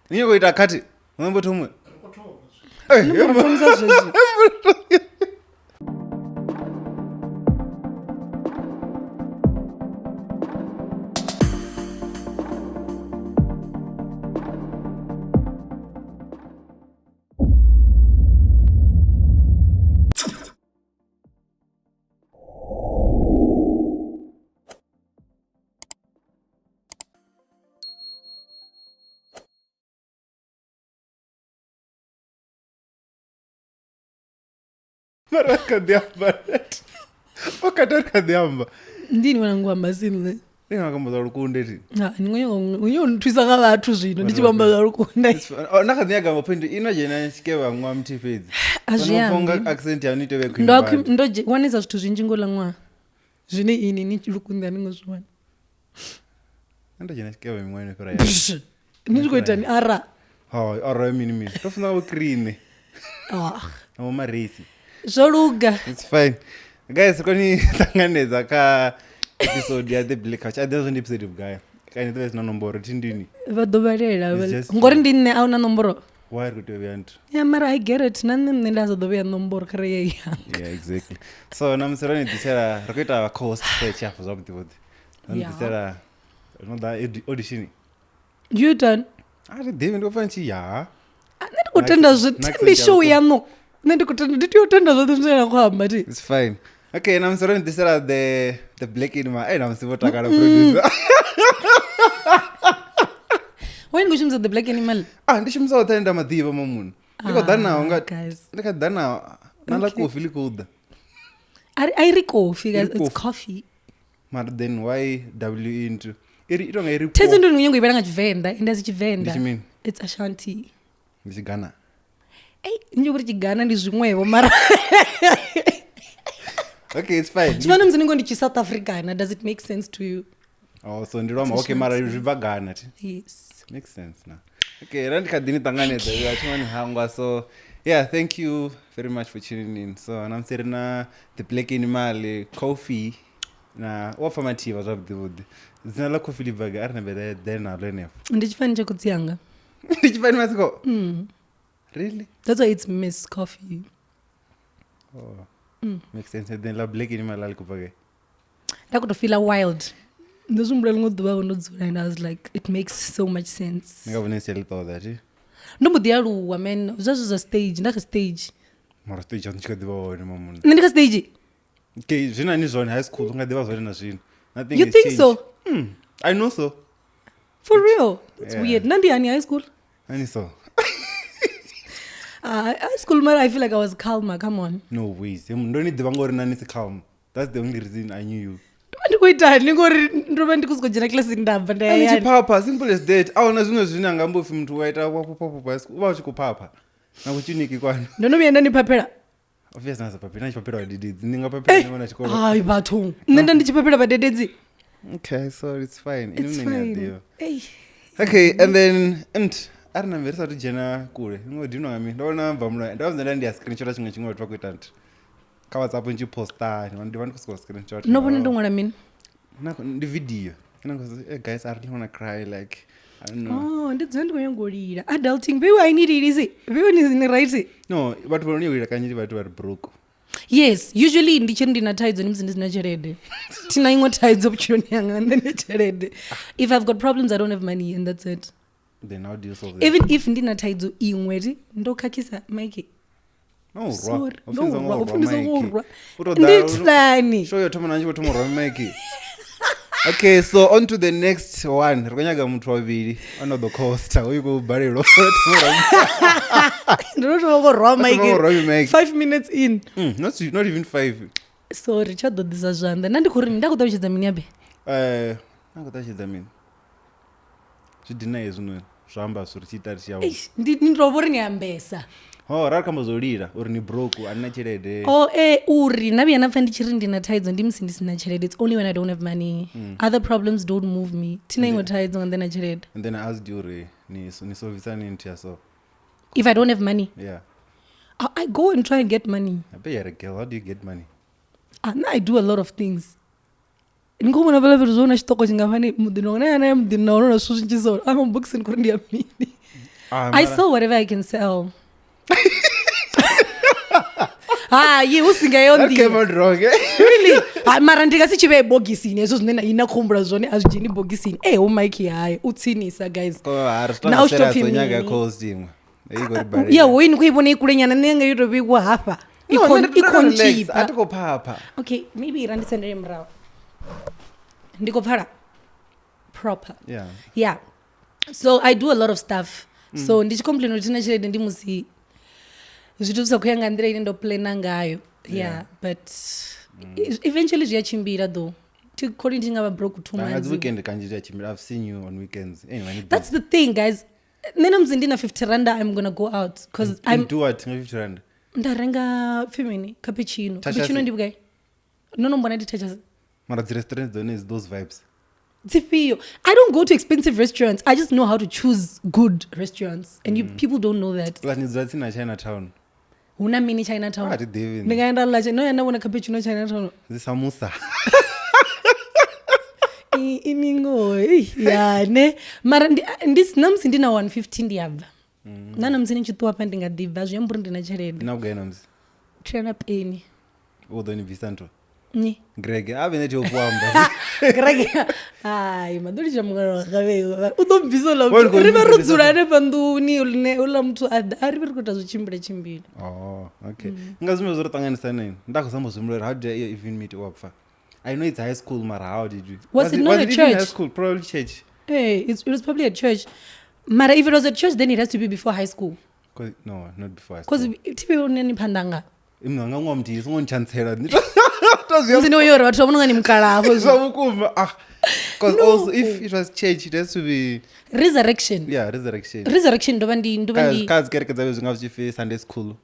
Ni nyaka u ita khathi mbo thomwe. Nṋe mbo thomisa zwezwi. Mara kha ḓi amba. O kata ri kha ḓi amba. Ndi ni wana ngo amba si nṋe. Ndi nga kamba zwa lukunde thi. Ha, ni ngo yo nthusa nga vhathu zwino ndi tshi vhamba zwa lukunde. Oh, na kha ḓi nyaga ngo point ino dzhena tshikevha ṅwaha muthihi fhedzi. A zwi Fano ambi. nga accent ya ni tea u vha khwine Ndo badi. ndo wanesa zwithu zwinzhi ngo ḽa ṅwaha. Zwine ini ni lukunde a ni ngo zwi wana. Nda dzhena tshikevha miṅwaha ino fhira ya. Ni tshi khou itani ara. Hai, ara mini mini. Ndo funa vho cream. Ah, Na vho maresi. zwo luga. It's fine. Guys, koni ṱanganedza kha episode ya The Black Couch. A ḓivha zwo ndi episode vhugai. Kana ḓivha isina nomboro thi ndini. Vha ḓo vhalela. It's just- Ngori ndi nṋe a huna nomboro. Why ri khou tea u vhea nthu? Ya mara I get it. Na nṋe nṋe nda sa ḓo vhea nomboro kha re ye yanga. Yeah, exactly. So na musi ro ni ḓisela ri khou ita cost search hafha zwavhuḓi vhuḓi. Ro ni ḓisela no ḓa audition. You done. A thi ḓivhi ndi khou pfa ni tshi ya. A, Nṋe ndi khou tenda zwi Na ndi accent show ya yaṋu. Nṋe ndi khou tenda ndi tea u tenda zwoṱhe zwine na khou amba thi. It's fine. Okay, na musi ro ni ḓisela the black in ma. Eh na musi vho takala producer. Why ni khou shumisa the black animal? Ah, ndi shumisa oṱhe nda maḓivha mamuna. Ndi khou ḓa nao nga Ah, guys. ndi kha ḓa nao na ḽa kofi ḽi khou ḓa. A i ri kofi guys, I ri it's kofi. coffee. Mara then why W into i ri i tonga i ri Thaidzo ndi uri ni khou nyanga u i vhala nga Tshivenḓa ende a si Ndi Tshivenḓa. tshimini? It's Ashanti. Ndi Tshigana. Ei, ndi uri Tshigana ndi zwiṅwevho mara Okay, it's fine. Tshi fana musi ni ngo ndi tshi South Africana, does it make sense to you? Oh, so ndi lwama okay mara zwi bva Ghana thi. Yes. Makes sense now. Okay, ra ndi kha ḓi ni ṱanganedza yo a thi ngo ni hangwa so yeah, thank you very much for tuning in. So na musi ri na the black animal coffee na wa pfa mathivha zwavhuḓi vhuḓi. Dzina ḽa coffee ḽi bva gai a ri nambe ḓe nalo henefho. Ndi tshifani tsha khotsi anga. Ndi tshifani masiko? Really? That's why it's Miss Coffee. Oh. Makes sense. And then ḽa black animal a ḽi khou bva gai? Nda khou tou feela wild. Ndo zwi humbula ḽiṅwe ḓuvha vho ndo dzula and I was like it makes so much sense. Ni nga vhona si ḽi ṱoḓa thi. Ndo mbo ḓi aluwa man, zwa zwi zwa stage, nda kha stage. Mara stage tshaṋu tshi kha ḓi vha hone mamuna. Nṋe ndi kha stage. Okay, zwino ani zwone high school u nga ḓivha zwone na zwino. Nothing You has think changed. so? I know so. For real? That's Yeah. weird. Nandi hani high school? Ani so. High school mara I feel like I was calmer, come on. No ways. Ndo ni ḓivha ngori na ni si calm. That's the only reason I knew you. Ndo vha ndi khou itani ngori ndo vha ndi khou sokou dzhena kilasini nda bva nda ya Ani hayani. tshiphapha, simple as that. A huna zwiṅwe zwine anga mbo pfi muthu wa ita wa phupha phupha. U vha u tshi khou phapha. Na kutshiniki kwanu. Ndo no vhuya nda ni phaphela. Obviously na sa phaphela, na tshi phaphela vhadededzi. Ni nga phaphela ni ṅwana tshikolo. Hai vhathu. Nṋe nda ndi tshi phaphela vhadededzi. Okay, so it's fine. Ini It's mune ni a fine. ḓivha. Ei. Okay, and then and a ri nambe ri sathu dzhena kule ngo dinwa nga mini ndo vhona bva mulayo ndo vhona ndi ya screenshot tshiṅwe tshiṅwe vhathu vha khou ita nthu kha WhatsApp ndi tshi posta ndi vha ndi khou sokou screenshot No vhona ndo ṅwala mini? Ndi video Ina khou hey guys I really wanna cry like I don't know. Oh, ndi dzula ndi khou nyanga u lila. Adulting, vheiwe a ni lilisi. Vheiwe ni ni right. No, vhathu vha no lila kanzhi ndi vhathu vha ri broke. Yes, usually ndi tshi ri ndi na thaidzo ndi musi ndi sina tshelede. Thina iṅwe thaidzo vhutshiloni yanga nṋe ndi tshelede. If I've got problems I don't have money and that's it. Then how do you solve that? Even if ndi na thaidzo iṅwe ti ndo khakhisa Mike. No, rwa. Sorry. U Ndo pfi ndi rwa, songo u pfi ndi rwa songo Mike. rwa. U tou Ndi ḓa- itisani? Show yo thoma na tshi vho thoma u rwa Mike. Okay, so on to the next one. Ri khou nyaga muthu wa vhuvhili ono ḓo costa uyu khou balelwa. Ndo no thoma ngo rwa Thoma u rwa Mike. Mike. 5 minutes in. Not even 5. Sorry, tsha ḓo ḓisa zwanḓa. Nṋe ndi khou ri nda khou ṱalutshedza mini abe? Na khou ṱalutshedza mini? Zwi dina hezwi zwa amba zwi ri tshi ita ri tshi ya. Eish, ndi ndi tou vha uri ni ambesa. Ho ra khamba zwo lila uri ni broke a ni na tshelede. Oh, uri na vhuya na pfa ndi tshi ri ndi na thaidzo ndi musi ndi si na tshelede. It's only when I don't have money. Other problems don't move me. Thina iṅwe thaidzo nga nḓe na tshelede. And then I asked you uri ni solvisa ni nthu ya so. If I don't have money, Yeah. I go and try and get money. I bet you're a girl. How do you get money? Now I do a lot of things. Ni khou vhona fhaḽa fhethu zwo na tshiṱoko tshingafhani muḓini wanga na ya muḓini na hone na zwithu zwinzhi so. I'm unboxing khori ndi ya mini. Ah, I mara- sell whatever I can sell. Hayi hu si nga heyo That came nḓila out wrong, eh? really. Hai, mara ndi nga si tshi vhee bogisini hezwo zwine na ina khou humbula zwone a zwi dzheni bogisini. E ho mike hayi u tsinisa guys. Ko, ha, ri Na tonga u tshi tou serious, pfi o nyaga mini? coast iṅwe. Hei khou ri balela. Ya hoyi ni khou i vhona i kulenyana nṋe yanga yo tou vheiwa hafha. I No, khon- nṋe ndi i tou khou relax, a ntshipa. thi khou phapha. Okay, maybe ira ndi sendele murahu. Ndi khou pfala proper. Yeah. Yeah. So I do a lot of stuff. So ndi tshi complain uri thina tshelede ndi musi zwithu zwi sa khou ya nga nḓila ine ndo plana ngayo. Yeah, but eventually zwi a tshimbila though. Thi kholi ndi nga vha broke 2 Nga dzi months. weekend kanzhi ndi a tshimbila. I've seen you on weekends. Anyway, ni That's the thing guys. Nṋe na musi ndi na 50 randa I'm gonna go out cause I'm I'm do what nga 50 rand. nda renga pfi mini cappuccino. Tashasi. Cappuccino ndi vhugai? No no mbona ndi tachasi. Mara dzi restaurant dzone is those vibes. Dzifhio. I don't go to expensive restaurants. I just know how to choose good restaurants and you people don't know that. Plus ni dzula tsini na Chinatown. Hu na mini Chinatown? A thi ḓivhi Ndi nga enda ḽa no ya nda vhona cappuccino Chinatown. dzi samosa. I ni ngoho ei, ya ne mara ndi na musi ndi na 150 ndi ya bva. Na na musi ni tshi ṱuwa hafha ndi nga ḓi bva zwi amba uri ndi na tshelede. Na vhugai na musi? Thina na peni. U ḓo ni bvisa nthu. Nnyi? Greg, a vhe ne tea u amba. Greg hai maḓo litsha mungana wanga vhe u ḓo mbvisa uḽa Wa muthu. khou Ri vha ro mbvisa dzula hanefha nḓuni line uḽa muthu a ḓa a ri vhe ri khou ita zwo tshimbila tshimbila. Oh, okay. Nga zwiṅwe zwo ri ṱanganisa nini? Nda khou zama u zwi humbula uri how did I even meet Wapfa? I know it's high school, mara how did you? Was it not was a it even high church? school? Probably church. Hey, it was probably a church. Mara if it was a church then it has to be before high school. 'Cause- no, not before high Because school. thi vhe une ni phanḓa nga. Imwe nga ṅwaha muthihi songo ntshantsela. To zwi Musi ndi uyo uri vhathu vha vhona unga ni mukalaha hafho zwa vhukuma. Ah. Because No. also if it was church, it has to be Resurrection. yeah, resurrection. Resurrection ndo vha ndi ndo vha ndi Kha dzi kereke dza zwi nga zwi tshi pfi Sunday school.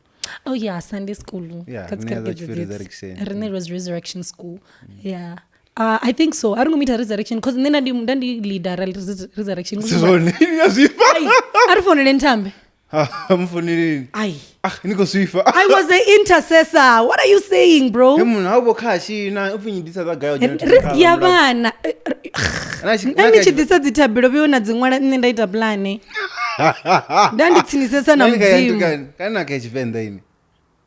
Oh yeah, Sunday school. Yeah, Kha dzi rine ya kereke tshi pfi dzedzi. resurrection. Rine it was resurrection school. Yeah. I think so. A ri ngo meet resurrection because nṋe nda ndi leader ra resurrection. Si zwone ni a zwifha. Ai, a ri founele Nthambe. Ah, mufuneleni. Ai. Ah, ni khou zwifha. I was an intercessor. What are you saying, bro? He munhu ha vho kha na u pfi nyidisa dza gayo Ri ya vhana. Nda ndi tshi ḓisa dzithabelo vheo na dzi ṅwala nṋe nda ita pulane. Nda ndi tsinisesa na Mudzimu. Kana kha Tshivenḓa ini.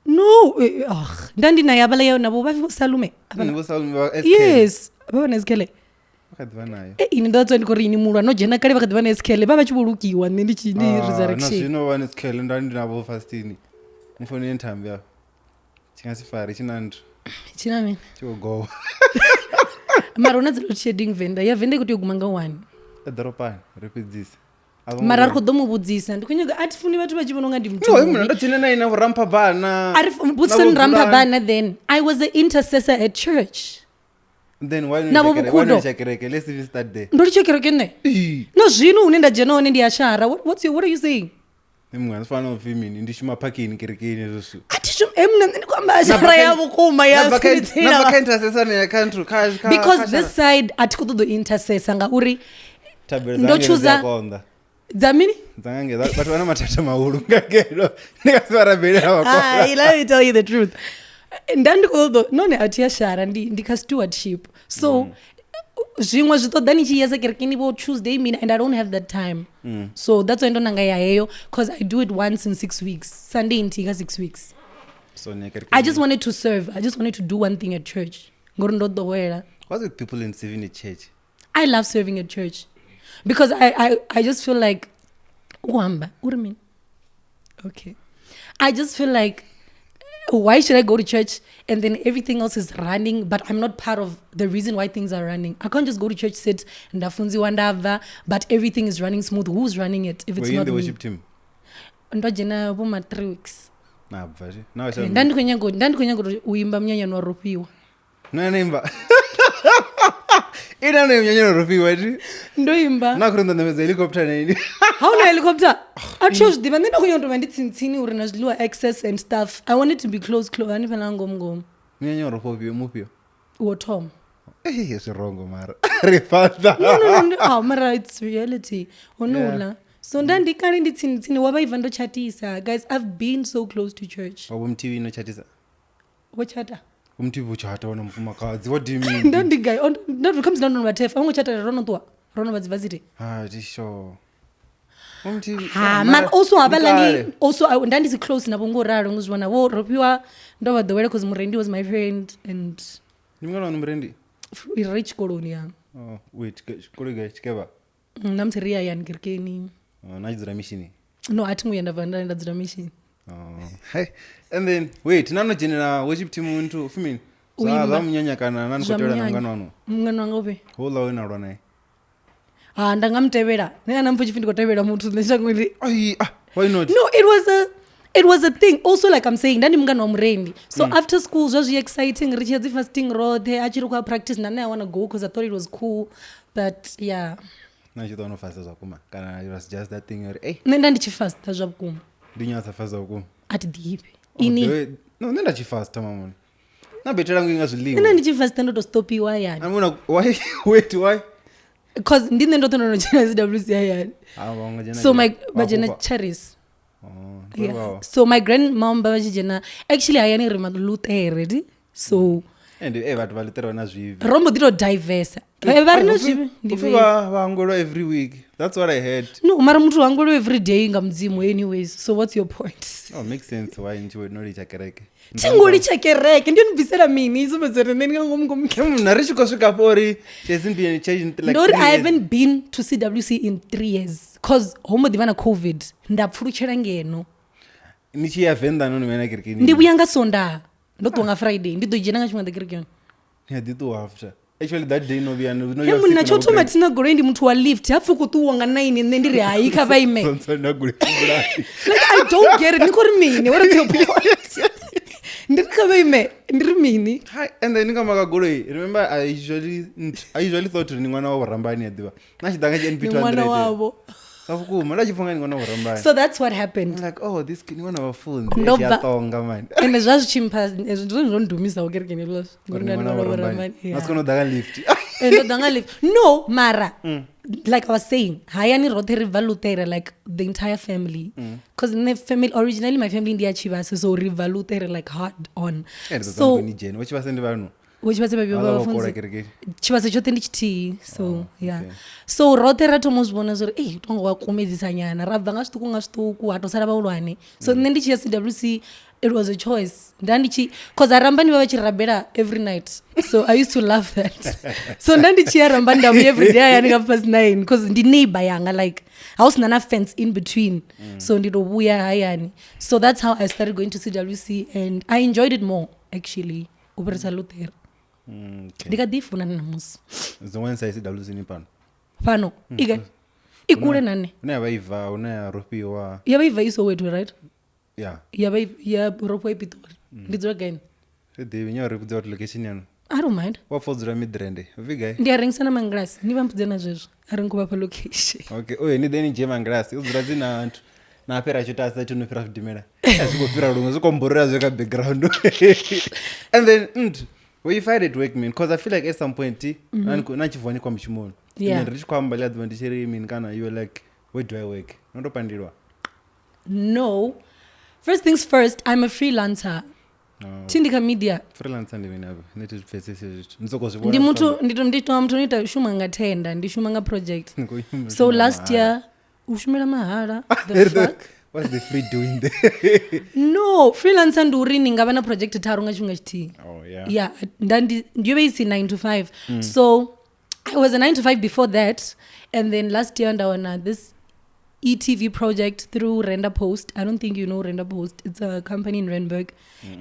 No, ah, nda ndi na ya vhala ya navho vha Salume. Ni vho Salume vha SK. Yes, vha vha na SKL. Vha kha ḓi vha nayo. Eh, ini ndo tswa ndi khou ri ini mulwa no dzhena kale vha kha ḓi vha na SKL vha vha tshi vho lukiwa nṋe ndi tshi ndi Ah, na resurrection. zwino vha ni SKL nda ndi navho fastini. Ni founele Nthambi afha. Tshi nga si fare tshi na nthu. Tshina mini? Tshi khou gowa. Mara hu na dzi load shedding Venḓa. Ya Venḓa i khou tea u guma nga 1. Ḓorobani ri fhedzise. A vho ngo Mara ri khou ḓo mu vhudzisa. Ndi khou nyaga a thi funi vhathu vha tshi vhona unga ndi muthu. No, he munhu muvhi. ndo dzhena na ina vho Ramphabana. A ri vhudziseni Ramphabana then. I was the intercessor at church. Then why Na vho not why Vhukhudo. not kereke? Let's even start there. Ndo litsha kereke nṋe. No zwino hune nda dzhena hone ndi a shara. What are you saying? Ni muṅwe a fana upfi mini ndi shuma parkini kerekeni hezwo zwithu. A thi shumi nṋe ndi khou amba shara ya vhukuma ya Na tsini bva kha intercessor ya country kha kha Because kha this side a thi khou ṱoḓa u intercessor ngauri thabelo ndo dzanga dzi a chooser- konḓa. dza mini? Dzanga nge vhathu vha na mathada mahulu nga ngeno. Ndi nga si vha rabelela vha konḓa. Hai, let me tell you the truth. Nda ndi khou ṱoḓa nahone a thi a shara ndi kha stewardship. So zwiṅwe zwi ṱoḓa ni tshi yesa kerekeni vho Tuesday mina and I don't have that time. So that's why ndo nanga ya heyo cause I do it once in 6 weeks. Sunday nthihi kha 6 weeks. So ni kereke. I just wanted to serve. I just wanted to do one thing at church. Ngori ndo ḓowela. What's with people in serving at church? I love serving at church because I just feel like uhamba uri mini? Okay. I just feel like why should I go to church and then everything else is running but I'm not part of the reason why things are running. I can't just go to church, sit ndafunziwa ndabva but everything is running smooth. Who's running it if Were it's you in not the me? worship team? Ndo dzhena vho ma 3 weeks. Na bva zhe. Na wa Nda ndi khou nyaga nda ndi khou nyaga uri u imba munyanyani wa Rofhiwa. Na na imba. Ina na mnyanyano rofhiwa ti. Ndo imba. Na khuri ndo ṋamedza helicopter na ini. Ha huna helicopter. A thi zwi ḓivha nṋe nda khou nyaga u tou vha ndi tsini tsini uri na zwiḽiwa access and stuff. I wanted to be close close hanefhaḽa ngomu ngomu. Mnyanyano rofhiwa ufhio mufhio? Wo thoma. Eh, zwi wrong mara. Ri fhaṱa. No no no, oh, mara it's reality. Honouḽa. Yeah. So nda ndi kale ndi tsini tsini wa vha ibva ndo chatisa. Guys, I've been so close to church. Wa vho Mthibi no chatisa. Vho chata. Vho Mthibi vho chata wana mufumakadzi. What do you mean? Ndo ndi gai. Ndo khamusi ndo no vha thef. A vho ngo chata ro no ṱuwa. Ro no vha dzi varsity. Ah, thi sure. Ha mara also havhalani also nda ndi si close navho ngo ralo ngo zwi vhona vho rofhiwa ndo vha ḓowela cause murendi was my friend and ndi mungana wanu murendi ri tshikoloni ya. Oh, wait, tshikolo gai tshikevha? Na musi ri hayani kerekeni. Oh, na tshi dzula mishini? No, a thi ngo ya nda bva nda dzula mishini. Oh. Hey. And then wait, na no dzhenela worship team nthu upfi mini? Zwa zwa munyanya kana na ni khou tevhela na mungana wanu? Mungana wanga upfi? Houḽa we na lwa naye. Ha nda nga mutevhela. Nṋe na mpho tshipfi ndi khou tevhela muthu nṋe shangoni. Ai, ah, why not? No, it was a thing. Also like I'm saying, nda ndi mungana wa murendi. So after school zwa zwi exciting ri tshi ya dzi fasting roṱhe a tshi ri khou practice na nṋe I wanna go because I thought it was cool. But yeah. Na tshi ḓo no fasta zwa vhukuma kana it was just that thing uri hey nṋe nda ndi tshi fasta zwa vhukuma. Ndi nya sa fasta vhukuma. A thi ḓivhi. Ini. No, nṋe nda tshi fasta mamona. Na betela ngi nga zwiḽiwa. Nṋe ndi tshi fasta ndo to stopiwa hayani. I'm gonna why wait why? Because ndi nṋe ndo ṱo no dzhena CWC hayani. Ah, vha nga dzhena So my vha dzhena Charis. Oh, yeah. So my grandmom vha tshi dzhena actually hayani ri malutere di. So and vhathu vha lutere vha na zwivhi. Ro mbo ḓi to diversa. Vha ri na zwivhi ndi vha hangwelwa every week. That's what I heard. No, mara muthu hangwelwa every day nga mudzimu anyways. So what's your point? Oh, makes sense why nchi no litsha kereke. Thi ngo litsha kereke ndi bvisela mini sumbedza uri nṋe ndi nga ngomu ngomu. Na ri tshi khou swika afho uri she hasn't been in church in like Ndori 3 I years. haven't been to CWC in 3 years cause ho mbo ḓi vha na COVID nda pfulutshela ngeno. Ni tshi ya Venḓa no no vhuya na kerekeni. Ndi vhuya nga Sondaha ndo ṱuwa nga Friday ndi ḓo dzhena nga tshifhinga ḓe kerekeni. Ni a ḓi ṱuwa after. Actually that day no vhuya no He munna tsho thoma thina goloi ndi muthu wa lift ha pfi khou ṱuwa nga 9 nṋe ndi ri hayi kha vha ime. Na goloi bulani. Like I don't get it. Ni khou ri mini? What is your point? Ndi ri kha vha ime ndi ri mini? Hi, and then nga maka goloi. Remember I usually thought ni ṅwana wa vhurambani a ḓivha. Na tshi ḓa nga NP Ni ṅwana 200. wavho. Sa vhukuma nda tshi pfha nga ni ṅwana wa vhurambani. So that's what happened. I'm like, oh, this ni ṅwana wa funzi. Ndo Ya bva- tonga man. Ende zwa zwi tshi mpha ezwo ndi zwone zwo ndumisaho kerekeni hezwiḽa zwithu. Uri Ngori ni nda ṅwana ndi wa ṅwana wa vhurambani. vhurambani, Na yeah. si kone u ḓa nga lift. Ndo ḓa nga lift. No, mara like I was saying, hayani roṱhe ri bva Lutere like the entire family. Because in the family originally my family ndi ya Tshivhase, so ri bva Lutere like hard on. Ende ḓo So ni dzhene. Vho Tshivhase ndi vhanu. vho Tshivhase vha vha Vha vha kola vhafunzi. kerekeni. Tshivhase tshoṱhe ndi tshithihi so yeah. okay. So roṱhe ra thoma u zwi vhona zwori ei tongo wa kumedzisa nyana ra bva nga zwiṱuku nga zwiṱuku ha to sala vhahulwane. So nṋe ndi tshi ya CWC it was a choice. Nda ndi tshi cause arambani vha vha tshi rabela every night. So I used to love that. So nda ndi tshi ya rambani nda vhuya every day hayani nga 9:30 cause ndi neighbor yanga like ha hu sina na fence in between. So ndi to vhuya hayani. So that's how I started going to CWC and I enjoyed it more actually u fhirisa Lutere. Okay. Ndi kha ḓi funa na ṋamusi. Dziṅwe sa CWC ni pano. Fhano i i kule na nṋe. Hune ya vha ibva, hune ya rofhiwa. Ya vha ibva i Soweto, right? Yeah. Ya vha ya rofhiwa i Pitori. Ndi dzula gai? Ri ḓivhi nya ri vhudza uri location yanu. I don't mind. Wa pfa u dzula Midrand. Upfi gai? Ndi a rengisa na manglasi. Ni vha mpfudze na zwezwo. A ri nkho vha fha location. Okay, oye ni ḓe ni dzhie manglasi. U dzula dzina anthu. Na fhira tshi tasa tshi no fhira zwidimela. A zwi khou fhira luṅwe zwi khou mborela zwe kha background. And then were you fired at work, man? Because I feel like at some point na tshi vuwa ni kwa mushumoni. Yeah. And ri tshi khou amba ḽia ḓuvha ndi tshi ri mini kana you were like where do I work? No ndo pandeliwa. No. First things first, I'm a freelancer. No. Thi ndi kha media. Freelancer ndi mini afha? Nṋe thi zwi pfesesi hezwi zwithu. Ndi soko zwi vhona. Ndi muthu ndi to muthu ita shuma nga tenda, ndi shuma nga project. Ndi khou shuma So last mahala. year u shumela mahala. The fuck? What's the free doing there? No, freelancer ndi uri ni nga vha na project tharu nga tshifhinga tshithihi. Oh yeah. Yeah, nda ndi yo vha i si 9 to 5. So I was a 9 to 5 before that, and then last year nda wana this ETV project through Render Post. I don't think you know Render Post. It's a company in Randburg.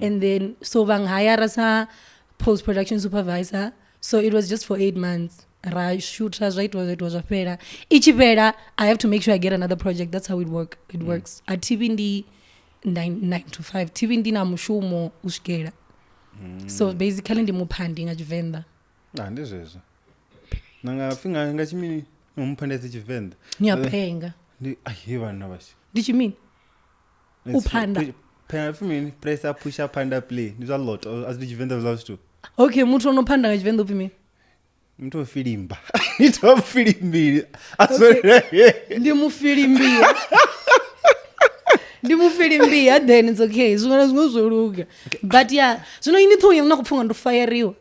And then so vang hire sa post production supervisor. So it was just for 8 months. Ra shoot ra it was a fela. Ichi fela, I have to make sure I get another project. That's how it work. It works. A TV ndi 9 to 5. TV ndi na mushumo u swikela. So basically ndi muphandi nga Tshivenḓa. Ah, ndi zwezwo. Na nga pfi nga tshimini no muphandi a si Tshivenḓa. Ni a penga. Ndi ahe vhana vhashu. Ndi tshimini? U phanda. Phanda mini? Pressa pusha panda play. Ndi zwa lot a si Tshivenḓa zwa zwithu. Okay, muthu ono phanda nga Tshivenḓa upfi mini? Muthu o filimba. Ndi to filimbili. A so Ndi mufilimbia. Ndi mufilimbia then it's okay. Zwiṅwe na zwiṅwe zwo luga. But yeah, zwino ini ṱhoho yaṋu na khou pfha unga ndo fayariwa.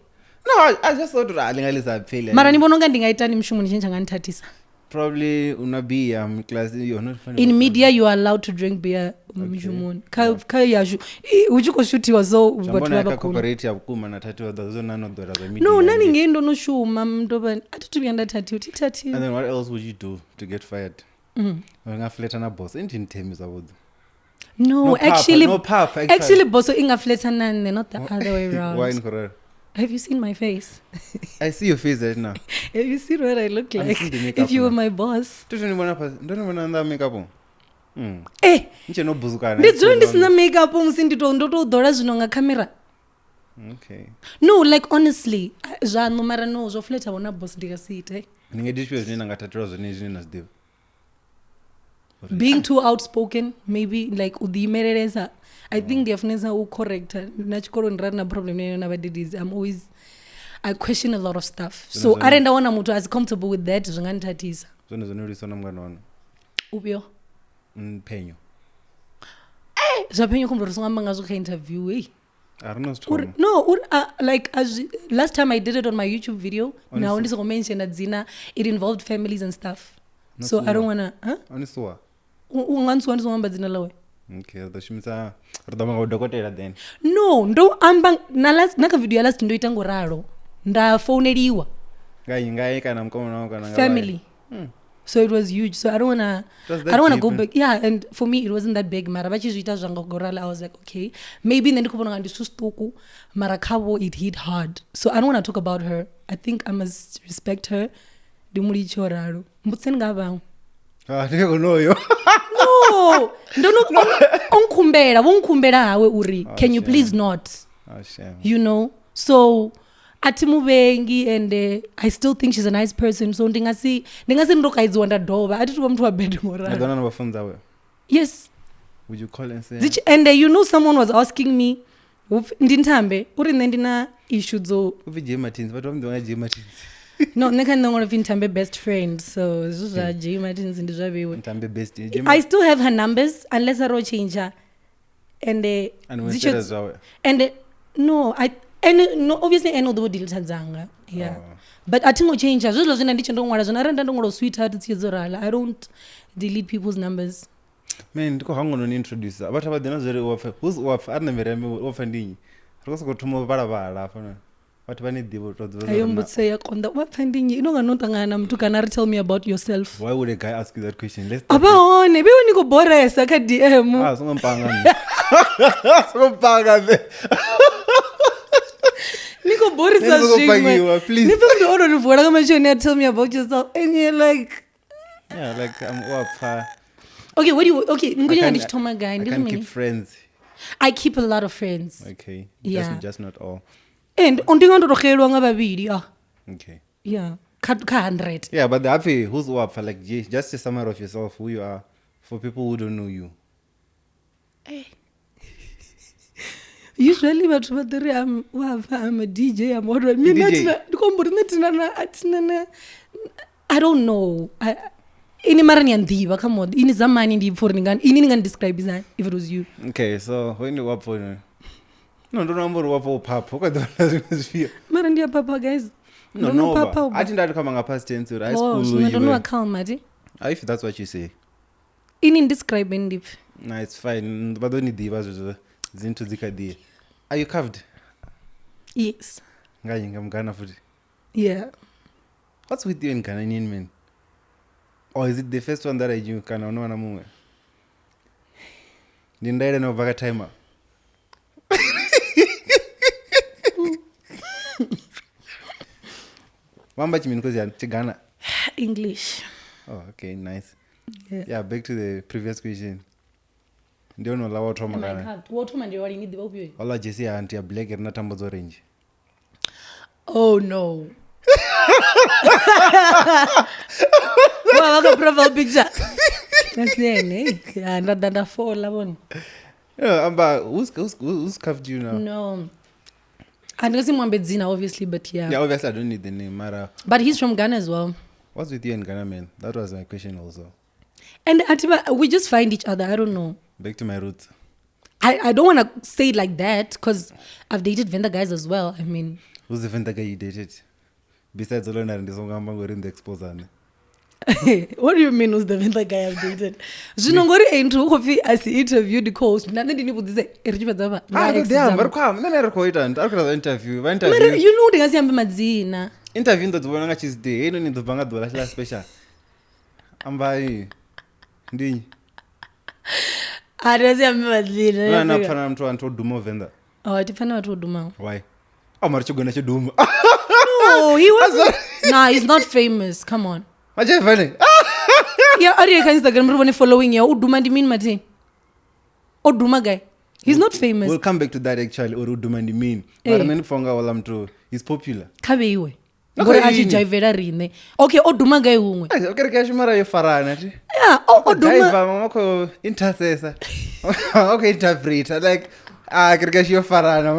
No, I just thought uri a ḽi nga ḽi sa pfeli. Mara ni vhona unga ndi nga itani mushumoni tshine tsha nga nthathisa? Probably una beer class you're not funny. In media you are allowed to drink beer mushumoni. Kha yashu hu tshi khou shuthiwa so vhathu Zwa vha mbona vha kha khou corporate ya vhukuma na thathiwa ḓa zwo na no ḓora zwa media. No, na ningei ndo no shuma ndo vha a thi thu vhuya nda thathiwa thi thathiwa. And then what else would you do to get fired? Mm. Uri nga flirta na boss inti nthemi zwavhuḓi. No, No papa, actually no papa, actually. Actually bosso i nga flirta na nṋe, not the other way round. Why ni khou ralo? Have you seen my face? I see your face right now. Have you seen what I look I'm like? seeing the makeup If you were now. my boss. Ndo ni vhona fhasi, ndo ni vhona nnḓa ha makeup. Mm. Eh, Ni tshe no buzukana. ndi dzule ndi sina makeup musi ndi to ndo tou ḓola zwino nga camera. Okay. No, like honestly, zwaṋu mara no zwo flirta vhona boss ndi nga si ite. Ni nga ita zwifhio zwine na nga thathelwa zwone zwine na zwi ḓivha? Being too outspoken, maybe like u ḓiimelelesa. I think ndi a funesa u correcta na tshikoloni ra ri na problem na na vhadededzi. I'm always I question a lot of stuff. So Zwone- arali nda wana muthu as comfortable with that zwi nga nthathisa. Zwone zwo no lwisa na mungana waṋu. Ufhio? Phenyo. Zwa phenyo khombo ri songo amba ngazwo kha interview hey. A ri no zwi Uri, thoma. no uri, like as last time I did it on my YouTube video now Honestly. ndi songo mention dzina it involved families and stuff. No So I don't suwa. wanna huh? O ni suwa. U nga ntsuwa ndi songo amba dzina ḽawe. Okay, ri ḓo shumisa ri ḓo amba nga dokotela then. No, ndo amba na last na kha video ya last ndo ita ngo ralo. Nda founeliwa Nga nnyi nga kana mukomana wau kana nga family. So it was huge. So I don't wanna It was that I don't wanna deep, go eh? back. Yeah, and for me it wasn't that big. Mara vha tshi zwi ita zwa ngo ralo I was like, okay, maybe nṋe ndi khou vhona unga ndi zwithu zwiṱuku, mara khavho it hit hard. So I don't wanna talk about her. I think I must respect her. Ndi mu litshe o ralo. Mbudziseni nga ha vhaṅwe. Ah, ndi onoyo. No, ndo no o nkhumbela, vho nkhumbela hawe uri Oh, can you shame. please not? Oh shame. You know? So a thi muvhengi and I still think she's a nice person. So ndi nga si ndo kaidziwa nda dovha. A thi tu vha muthu wa bad Na morale. ḓo na vhafunzi awe. Yes. Would you call and say? And you know someone was asking me upfi ndi Nthambe uri nṋe ndi na issue dzo Upfi J Martins, vhathu vha mu ḓivha nga J Martins. no nṋe kha nṋe ṅwala upfi Nthambe best friend so hezwo zwa J Martins ndi zwa vheiwe. Nthambe best. J I still have her numbers unless ro change and And dzi tshe- wesela zwawe. and no I and no obviously ene u ḓo vho delete dzanga yeah. Oh. But a thi ngo change zwezwiḽa zwine ndi tshe ndo ṅwala zwino arali nda ndo ṅwala sweetheart dzi dzo rala I don't delete people's numbers. Man, ndi khou hangwa no ni introduce. Vhathu a vha ḓi na zwori u pfa. Who's u pfa? A ri na miri u pfa ndi nnyi? Ri khou sokou thoma u vhala vhala hafha noni. Vhathu vha ni ḓivha u tou ḓivha Ayo zwa uri na- mbudziso ya konḓa wa pfa ndi nnyi ino nga no ṱangana na muthu kana ri tell me about yourself. Why would a guy ask you that question? Let's A vha hone vheiwe ni khou boresa kha DM. Ah, songo mpanga nṋe. Songo mpanga nṋe. Ni khou borisa Nṋe ndi songo zwiṅwe. pangiwa, please. Ni pfa muthu o no ni vuwela nga matshoni a tell me about yourself and you're like Yeah, like I'm u pfa. okay what do you okay I ndi khou nyanga can't- ndi tshi thoma gai I ndi ri can't mini? keep friends. I keep a lot of friends. Okay. Yeah. Just not all. And ndi nga ndo to xelelwa nga vhavhili ah. Okay. Yeah, kha 100. Yeah, but the happy who's up for like just a summary of yourself, who you are, for people who don't know you. Usually vhathu vha ḓo ri I'm wa pfa I'm a DJ I'm what mina DJ. thina ndi khou amba uri nṋe thina na a thina na I don't know. Ini mara ni a nḓivha come on. Ini zamani ndi pfa uri ni nga ini ni nga describe hani if it was you. Okay, so when you up for no, don't number up for pap. Okay, don't Mara ndi a phapha guys. No, Ndo no no, phapha u I think that come past tense or high Oh, school. zwino you ndo no were- vha calm ati. Ah, if that's what you say. Ini describe ndi pfe. No, it's fine. Vha ḓo ni ḓivha zwezwo dzinthu dzi kha ḓi. Are you covered? Yes. Nga nnyi nga mugana futhi. Yeah. What's with you and Ghanaian men? Or is it the first one that I knew? Kana uno wana muṅwe? Ndi ndaela na u bva kha timer. Vha amba tshimini khosi yani? Tshighana. English. Oh, okay, nice. Yeah. Yeah, back to the previous question. Ndi hone uḽa wa u thoma Am I kana? covered? Wo thoma ndi wa lini ḓivha ufhio? Ola jesi ya anti ya black ri na thambo dza orange. Oh no. Wa vha kha profile picture. Asi ene. Ya nda ḓa nda fola vhone. Yeah, amba who's cuffed you now? No. A ndi nga si mu ambe dzina obviously but yeah. Yeah, obviously I don't need the name, Mara. But he's from Ghana as well. What's with you and Ghana, man? That was my question also. And Atiba, we just find each other. I don't know. Back to my roots. I don't want to say it like that because I've dated Venda guys as well. I mean, Who's the Venda guy you dated? Besides Olona and Songa Mbangori in the expose. What do you mean who's the Venḓa guy I've dated? Zwino ngori enthu hu khou pfi a si interview ndi khou host na nṋe ndi ni vhudzise ri tshi fhedza vha Ah, ri ḓi amba ri khou amba nṋe ri khou ita a ri khou ita interview vha mara interview you know ndi nga si ambe madzina interview ni ḓo dzi vhona nga Tuesday heinoni ḓo bva nga ḓuvha ḽashu ḽa special ambai ndi nnyi a ndi nga si ambe madzina na na pfana na muthu wa nthu o duma o venḓa oh ti pfana vhathu vho dumaho why a mara tshigwena tsho duma no he wasn't nah he's not famous come on machevane ya a ri ye kha Instagram ri vhone following yawe u duma ndi mini mathini o duma guy he's not famous we'll come back to that actually uri u duma ndi mini mara Eh. nṋe ndi pfa unga ola muthu is popular kha vheiwe Na ngori kha a tshi ini. dzhaivela riṋe okay o duma gai huṅwe Ai, kereke yashu mara yo farana ti yeah o duma Driver, vamwe va khou intercessor va khou interpreter like ah kereke yashu yo farana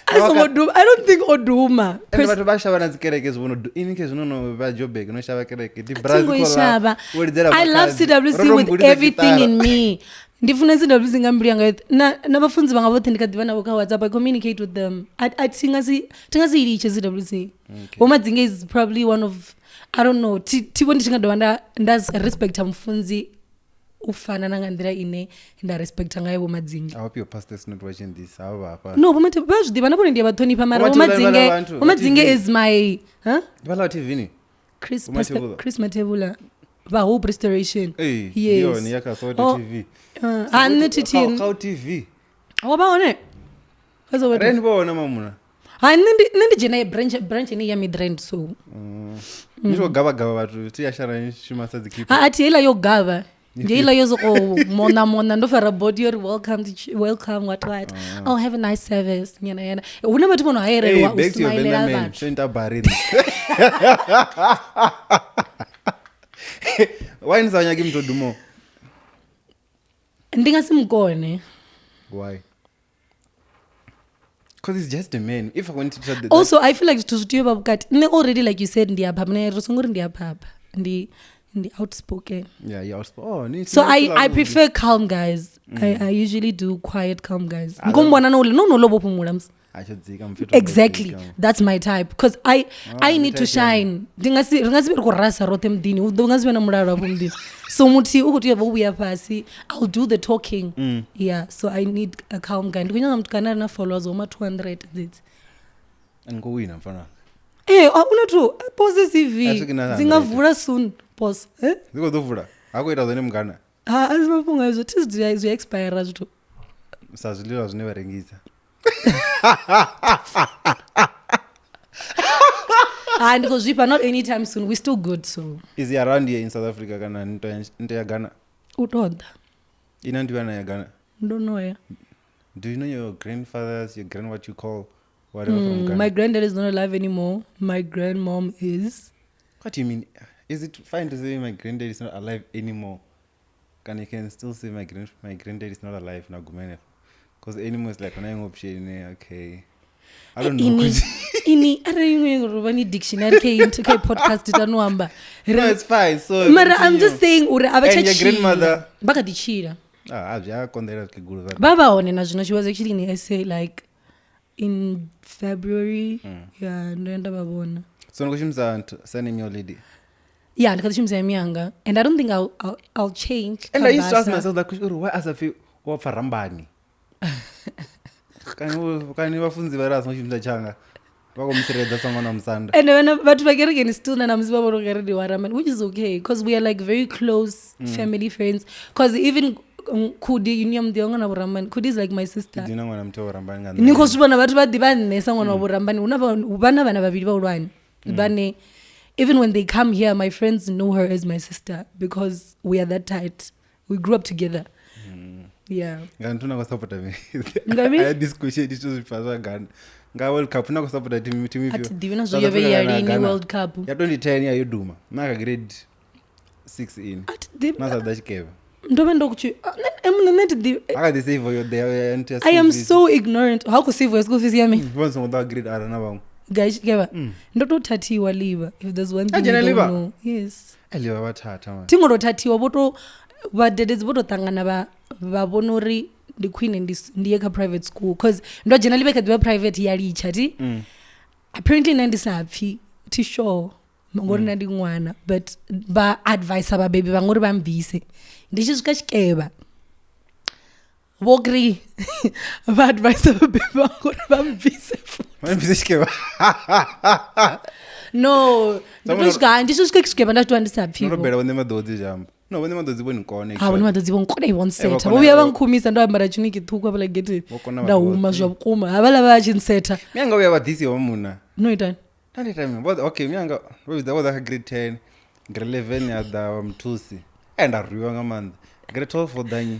a songo duma i don't think o duma ende vhathu vha shavha na dzi kereke zwi vhono ini ke zwino no vha Joburg no shavha kereke ndi thingo Brazil i shavha i love cwc with everything in me ndi funa cwc nga mbilu yanga yoṱhe na na vhafunzi vhanga vhoṱhe ndi kha ḓivha navho kha whatsapp i communicate with them a thi nga si thi nga si i litshe cwc vho madzinge is probably one of i don't know thi thi vho ndi tshi nga dovha nda nda respecta mufunzi u fana na nga nḓila ine nda respecta ngayo vho madzinge I hope your pastor is not watching this. Havha vha hafha. no vho Mathe- vha zwi ḓivha na vhone ndi a vha ṱhonifha mara Vho vho Mathebula madzinge vha vhathu, vho vha madzinge TV. is my huh? Ndi vhaḽa vha TV ni? Chris, Vho Pastor, Mathebula. Chris Mathebula vha Hope Restoration Ee, ndi yes yone ya kha Soweto Oh, TV. Ha nṋe thi thi Kha TV. wo vha hone Kha Soweto. Re ni vhona mamuna. Ha nṋe ndi nṋe ndi dzhena ya branch branch ine ya Midrand so Ni tshi khou gavha gavha vhathu thi ya shara ni shuma sa dzi keeper. ha athi heiḽa yo gavha ndi heiḽa yo sokou mona mona ndo fara body yo ri welcome to welcome what what oh have a nice service nyana yana hu na vhathu vho no Hey, hayerelwa u back to your smilela Venda man. vhathu Tsho ita barini. Why ni sa nyagi muthu o dumaho? ndi nga si mukone Why? Because he's just a man. If I want to try the also i feel like zwithu zwi tea u vha vhukati nṋe already like you said ndi a phapha nṋe ri songo ri ndi a phapha ndi ndi outspoken yeah, yeah. Oh, ni so i prefer calm guys I usually do quiet calm guys nkombona no no no lobo phumula msi Acho dzika mfethu. exactly that's my type because i Ah, i need to type yanu. shine ndi nga si ri nga si vhe ri khou rasa roṱhe muḓini hu ḓo nga si vhe na mulalo afho muḓini so muthihi u khou tea u vha u vhuya fhasi i'll do the talking yeah so i need a calm guy ndi khou nyanga muthu kana a re na followers woma 200 dzedzi Ani ko wina mfana. ee a una thu pose cv A swiki na dzi nga 100. vula soon pose eh? Dzi khou ḓo vula. Ha khou ita zwone mungana. ha a si mafhungo ezwo thi zwi zwi expire zwithu Sa zwiḽiwa zwine vha rengisa. ha ndi khou zwifha not anytime soon we still good so Is he around here in South Africa kana nto ya nto ya Ghana? u toḓa Ina ndi ya Ghana. ndo no ya Do you know your grandfathers, your grand what you call whatever from Ghana? My granddad is not alive anymore. My grandmom is. What do you mean? Is it fine to say my granddad is not alive anymore? Can you can still say my granddad is not alive now, Gumene? Because anymore is like when I'm option, okay. I don't know. Ini ini arali iṅwe ro vha ni dictionary kha into kha podcast tano amba. no, it's fine. So Mara I'm continue. just saying uri a vha And tsha your tshila. grandmother? Vha kha ḓi tshila. Ah, zwi a konḓela zwikegulu zwa Vha vha hone na zwino she was actually in SA like in February. Yeah, ndo ya nda vha vhona. So ni khou shumisa surname your lady. Yeah, ndi kha ḓi shumisa ya miyanga and I don't think I'll change. And kha I used to ask Basa. myself that question, uri why a sa pfi wa pfa rambani? Kani kani vhafunzi vha ri a songo shumisa tshanga. Vha khou mutsireledza sa ṅwana wa musanda. and vhana vhathu vha kerekeni still na namusi vha vhona ungari ndi waramani which is okay because we are like very close family friends because even khudi ine ya muḓi wa ṅwana vhuramani khudi is like my sister Dina ṅwana muthu wa rambani nga ni nḓila. khou zwi vhona vhathu vha ḓivha nṋe sa ṅwana wa vhurambani hu na vha na vhana vhavhili vhahulwane vhane even when they come here my friends know her as my sister because we are that tight we grew up together yeah Nga nthu na khou sapota mini? Nga mini? I had this question ndi tshi zwi pfa zwa Ghana. Nga World Cup na khou sapota team team a ifhio? thi ḓivhi na zwo South yo vhe Africa ya kana lini Ghana? world cup Ya 2010 ya yo duma. Na kha grade 6 in. a thi ḓivhi Na sa ḓa tshikevha. ndo vha ndo kutshi nṋe thi ḓivhi A kha ḓi save yo ḓe ya nthu ya I am school fees. so ignorant. How could save your school fees ya me? Vho songo ḓa grade R na vhaṅwe. Guys, keva. Ndo to thathiwa liva if there's one A thing I dzhena don't Liva? know. Yes. Eliwa vha thatha man. Thi ngo to thathiwa vho to vhadededzi vho to ṱangana vha vha vhona uri ndi khwine ndi ndi ye kha private school cause ndo dzhena live kha ḓivha private ya litsha ti. Apparently nṋe ndi sa pfi Thi sure ngori nda ndi ṅwana, but vha advisa vhabebi vhanga uri vha mbvise. Ndi tshi swika Tshikevha vho kri vha advisa vhabebi vhanga uri vha mbvise futhi. Vha mbvise Tshikevha. No, ndo to swika, ndi tshi swika Tshikevha nda ṱuwa ndi sa pfi. No bela vhone maḓodzi zhamba. No vhone maḓodzi vho ni kone. Ha vhone maḓodzi vho nkone vho nsetha. Vho Vho vhuya vha kona- nkhumisa ndo ambara tunic ṱhukhu hafhaḽa getheni. Vho kona Nda vhathu huma vhoṱhe. zwa vhukuma. Havhaḽa vha tshi nsetha. Mianga vhuya vha ḓisiwa muna. No itani? Nda ndi time. Vho okay mianga vho vhidza vho ḓa kha grade 10. Grade 11 ya ḓa wa muthusi. Eh nda rwiwa nga maanḓa. Grade 12 vho ḓa nnyi?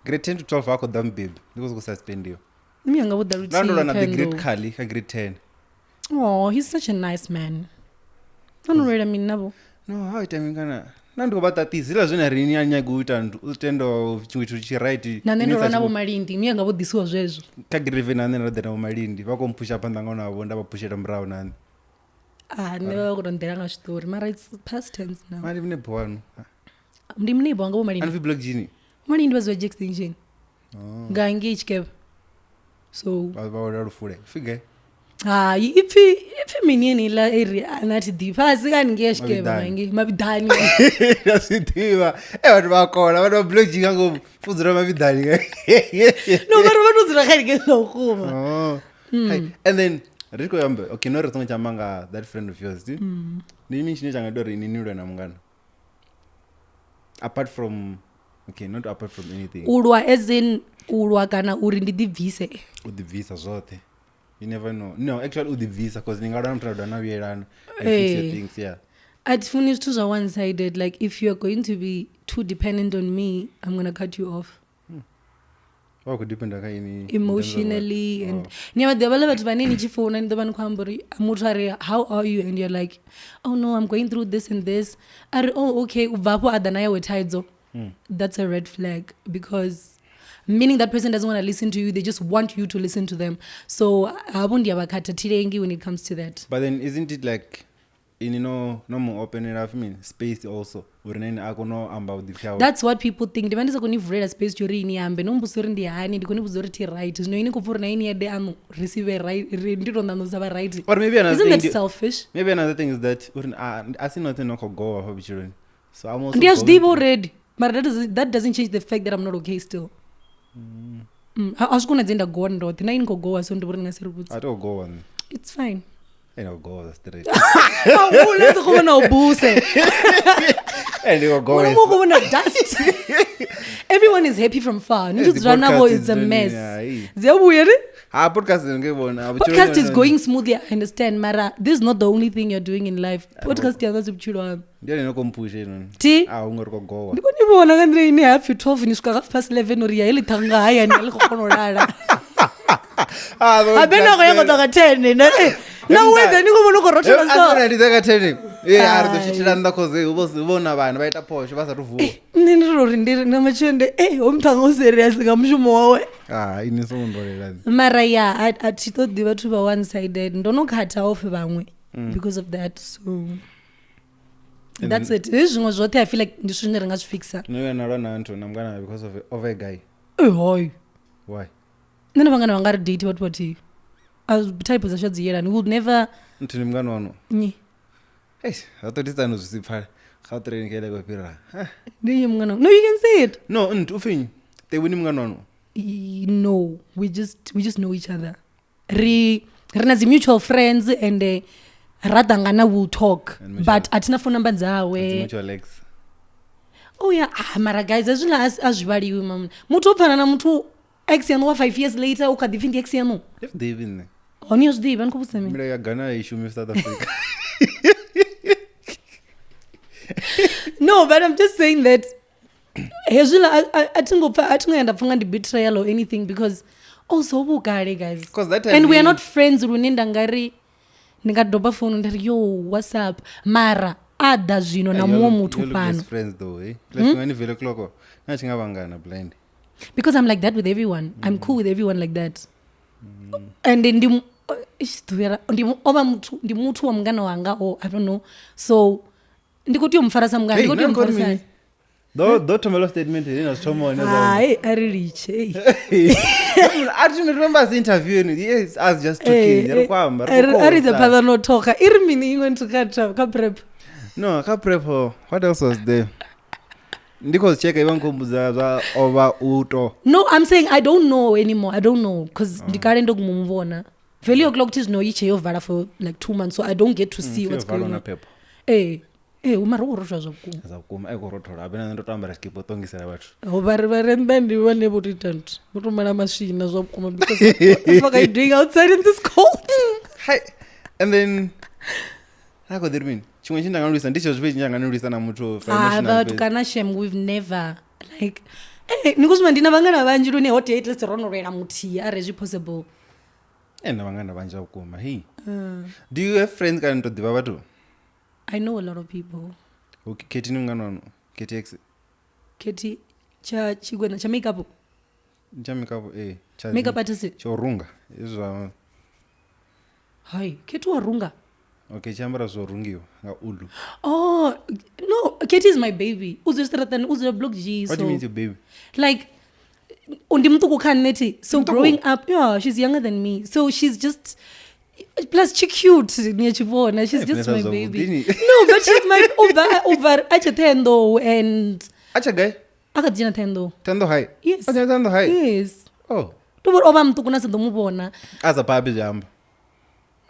Grade 10 to 12 ha khou ḓa mubebi. Ndi khou sokou suspendiwa. Mianga vho ḓa Nda ndo lwa na the luthihi. great Khali kha grade 10. Oh, he's such a nice man. No no lwela mini navho? No, ha ita mini kana na ndi khou vha ṱaṱisa hezwiḽa zwine ri ni a nyaga u ita u tenda tshiṅwe tshithu tshi right. Na nṋe ini ndo sa lwa navho tshi- Malindi, mianga vho ḓisiwa zwezwo. Kha grade 11 na nṋe nda ḓa navho Malindi vha khou mphusha phanḓa nga navho nda vha phushela murahu na nṋe. Ah, nṋe vha vha khou tou nḓela nga zwiṱori, mara it's past tense now. Mali mine bwanu. Ndi mneighbor wanga vho Malindi. Anfi block genie. Malindi vha dzula Extension. Oh. Nga ngei Tshikevha. So Vha vha wela lufule. Fige. Hayi, ipfi mini yeneiḽa area a thi ḓivhi fhasi kha haningei ya Tshikevha Mavhiḓani. ngei Mavhiḓani. Nda zwi ḓivha. Eh vhathu vha kona vhathu vha block genie nga ngomu fudzula Mavhiḓani. No mara vha to dzula kha haningei zwa vhukuma. Oh. Hey, and then ri khou amba okay no ri songo tsha amba nga that friend of yours. Ndi mini tshine tsha nga ita uri ini ni lwe na mungana? Apart from okay not apart from anything. U lwa as in u lwa kana uri ndi ḓibvise. U ḓibvisa zwoṱhe. You never know. No, actually u ḓibvisa cause ni nga lwa na muthu a dovha na vhuyelana and fix your Eh. things, yeah. A thi funi zwithu zwa one sided, like if you are going to be too dependent on me, I'm gonna cut you off. Vha khou dependa kha ini in terms of what? Emotionally and Oh. ni a vha ḓivha vhaḽa vhathu vhane ni tshi founa ni ḓo vha ni khou amba uri muthu a ri how are you and you're like oh no I'm going through this and this, a ri oh okay, u bva hafho a ḓa na yawe thaidzo. That's a red flag because meaning that person doesn't want to listen to you, they just want you to listen to them. So havho ndi a vha khatha thilengi when it comes to that. But then isn't it like ini no no mu openela I mean space also uri na ene a kone u amba vhuḓipfi hawe? That's what people think. Ndi vha ndi sa koni vulela space tsho uri ini ambe no mbudzisa uri ndi hani, ndi khou ni vhudza uri thi right. Zwino ini khou pfa uri na ini ede aṋu receive right, ndi to ṋaṋusa vha right. Or maybe another Isn't thing that selfish? Maybe another thing is that uri a si nothing no khou gowa hafha vhutshiloni. So I'm also Ndi a zwi going ḓivha already. Mara that doesn't change the fact that I'm not okay still. A zwi konadzei nda gowa ndoṱhe na ini khou gowa, so ndi vhori ni nga si ri vhudze. A to gowa nṋe. It's fine. Ene khou gowa straight. Ahuna si khou vhona u buse. Ene ndi khou gowa. Mulomo u khou vhona dust. Everyone is happy from far. Ni Eh, tshi the dzula navho podcast it's a is doing, mess. yeah, Dzi a vhuya ri? Ha podcast nge vhona. Podcast is going smoothly, I understand, mara this is not the only thing you're doing in life. Podcast yanga si vhutshilo haṋu. Ndi yone ino khou mpusha heinoni. Thi? A hu ngo ri khou gowa. Ndi khou ni vhona nga nḓila ine half 12 ni swika 11:30 uri ya heḽi ṱhanga hayani a ḽi khou kona u lala. Ah, the Habe na khou ya ngo ṱoka 10 na na weather ni khou vhona u khou rothola so. Ndi ḓa 10. Eh, a ri ḓo tshitshila nnḓa cause hu vho na vhana vha ita phosho vha sathu vuwa. Nṋe ndi uri ndi ri na matshende eh ho muṱhanga u serious nga mushumo wawe. Ah, ini songo ndolela. Mara ya a thi ṱoḓi vhathu vha one sided. Ndo no khatha off vhaṅwe because of that, so And that's it. Hezwi zwiṅwe zwoṱhe I feel like ndi zwithu zwine ri nga zwi fixa. No ya na lwa na nthu na mungana because of a guy. Eh hoy. Why? Nṋe na vhangana vhanga ri date vhathu vhathihi. A type dzashu a dzi yelani. We'll never Nthu ndi mungana wanu. Nyi. Eish, zwa ṱoḓi tsano zwi si pfale. Kha train ke le go fhira. Ndi nnyi mungana? No, you can say it. No, nthu upfi nnyi? Tebu ndi mungana wanu. No, we just know each other. Ri na dzi mutual friends and ra ṱangana we'll talk. And mutual- But a thina phone number dzawe. Dzi mutual ex. Oh yeah, mara guys, hezwiḽa a zwi vhaliwi mamuna. Muthu o pfana na muthu ex yaṋu wa 5 years later u kha ḓi pfi ndi ex yaṋu. Ndi zwi ḓivhi nṋe. Hone yo zwi ḓivha ni khou vhudzisa mini? Milayo ya Ghana a i shumi South Africa. No, but I'm just saying that hezwiḽa a thi ngo pfa, a thi ngo ya nda pfa nga ndi betrayal or anything because also vhukale guys. Because that time And we are ni- not friends lune nda nga ri ndi nga doba founu nda ri yo what's up, mara a ḓa zwino na muṅwe muthu You look fhano. less friends though, eh? Let's go ni vele clock. Na tshi nga vhangana blind. Because I'm like that with everyone. I'm cool with everyone like that. And ndi ndi muthu wa mungana wanga or I don't know. So ndi khou tea u mu fara sa mungana, Hey, ndi khou tea u na mu nkori farisa mini? hani? Ḓo thoma ḽo statement ine na zwi thoma hone zwa Hai, a ri litshe. A thi remember us interviewing. Yes, us just talking. Ri khou amba, ri khou A ri dze khosa. phanḓa no talka. I ri mini iṅwe nthu kha prep? No, kha prep what else was there? Ndi khou checka ivha nkhumbudza zwa ovha u to. No, I'm saying I don't know anymore. I don't know because ndi kale ndo muvhona. Value o'clock thi zwino i tshe yo vala for like 2 months, so I don't get to see what's going na on. phepho. Mara u rothola zwa vhukuma. Zwa vhukuma ai khou rothola. Habe na ndo to ambara tshikipa u ṱongisela vhathu. Ho vha ri vha re nnḓa ndi vhone vho to ita nthu. Vho to mala maswina zwa vhukuma because what the fuck are you doing outside in this cold? Hi. And then na khou ḓi ri mini? Tshiṅwe tshine nda nga lwisa ndi tshezwo fhedzi tshine nda nga ni lwisa na muthu for Ah, emotional vhathu base. kana shem we've never like ni khou zwima ndi na vhangana vhanzhi lune ho tea at least ro no lwela muthihi arali zwi possible. Na vhangana vhanzhi vha vhukuma. Hey. Do you have friends kana ni to ḓivha vhathu? I know a lot of people. Okay, Katie ni mungana wanu? Katie X. Katie cha chigwena cha makeup. Cha makeup cha Makeup artist. Cha runga. Izwi zwa Hai, Katie wa runga. Okay, tshi ambara zwo rungiwa nga ulu. Oh, no, Katie is my baby. Uzo stratani, uzo block G. What do you mean your baby? Like ndi muṱuku kha nṋe thi. So growing up, yeah, she's younger than me. So she's just plus she cute ni a tshi vhona. She's just my baby. No, but she's my over a tshi Thendo and Acha guy. a kha dzhena Thendo. Thendo hi. Yes. Acha Thendo hi. Yes. Oh. To vhori o vha muṱuku na sa ḓo mu vhona. Asa papi zwi amba.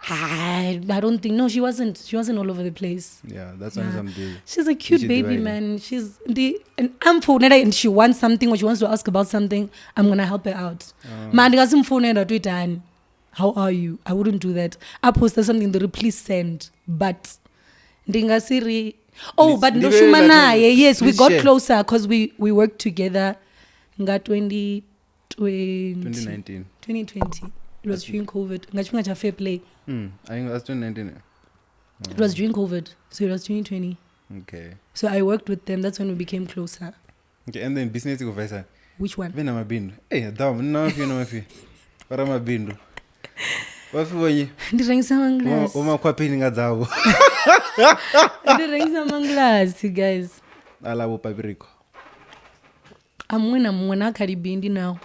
I don't think no, she wasn't. She wasn't all over the place. Yeah, that's yeah. Something. She's a cute baby, man. She's the and I'm phone and she wants something or she wants to ask about something, I'm gonna help her out. Man, how are you? I wouldn't do that. I posted something that please send, but ndingasiri. Oh, but ndo shuma naye. Yes, we got closer because we worked together. Nga 2020. 2020. It was during COVID. Nga tshifhinga tsha fair play. I think that's 2019. It was during COVID. So it was 2020. Okay. So I worked with them. That's when we became closer. Okay, and then business go vesa. Which one? Vena mabindu. Hey, dawo, nna mafi na mafi. Para mabindu. Wafi wonye. Ndi rengisa manglass. O makhwapheni nga dzavo. Ndi rengisa manglass, guys. Ala bo papiriko. Amwe na mwe na khalibindi now.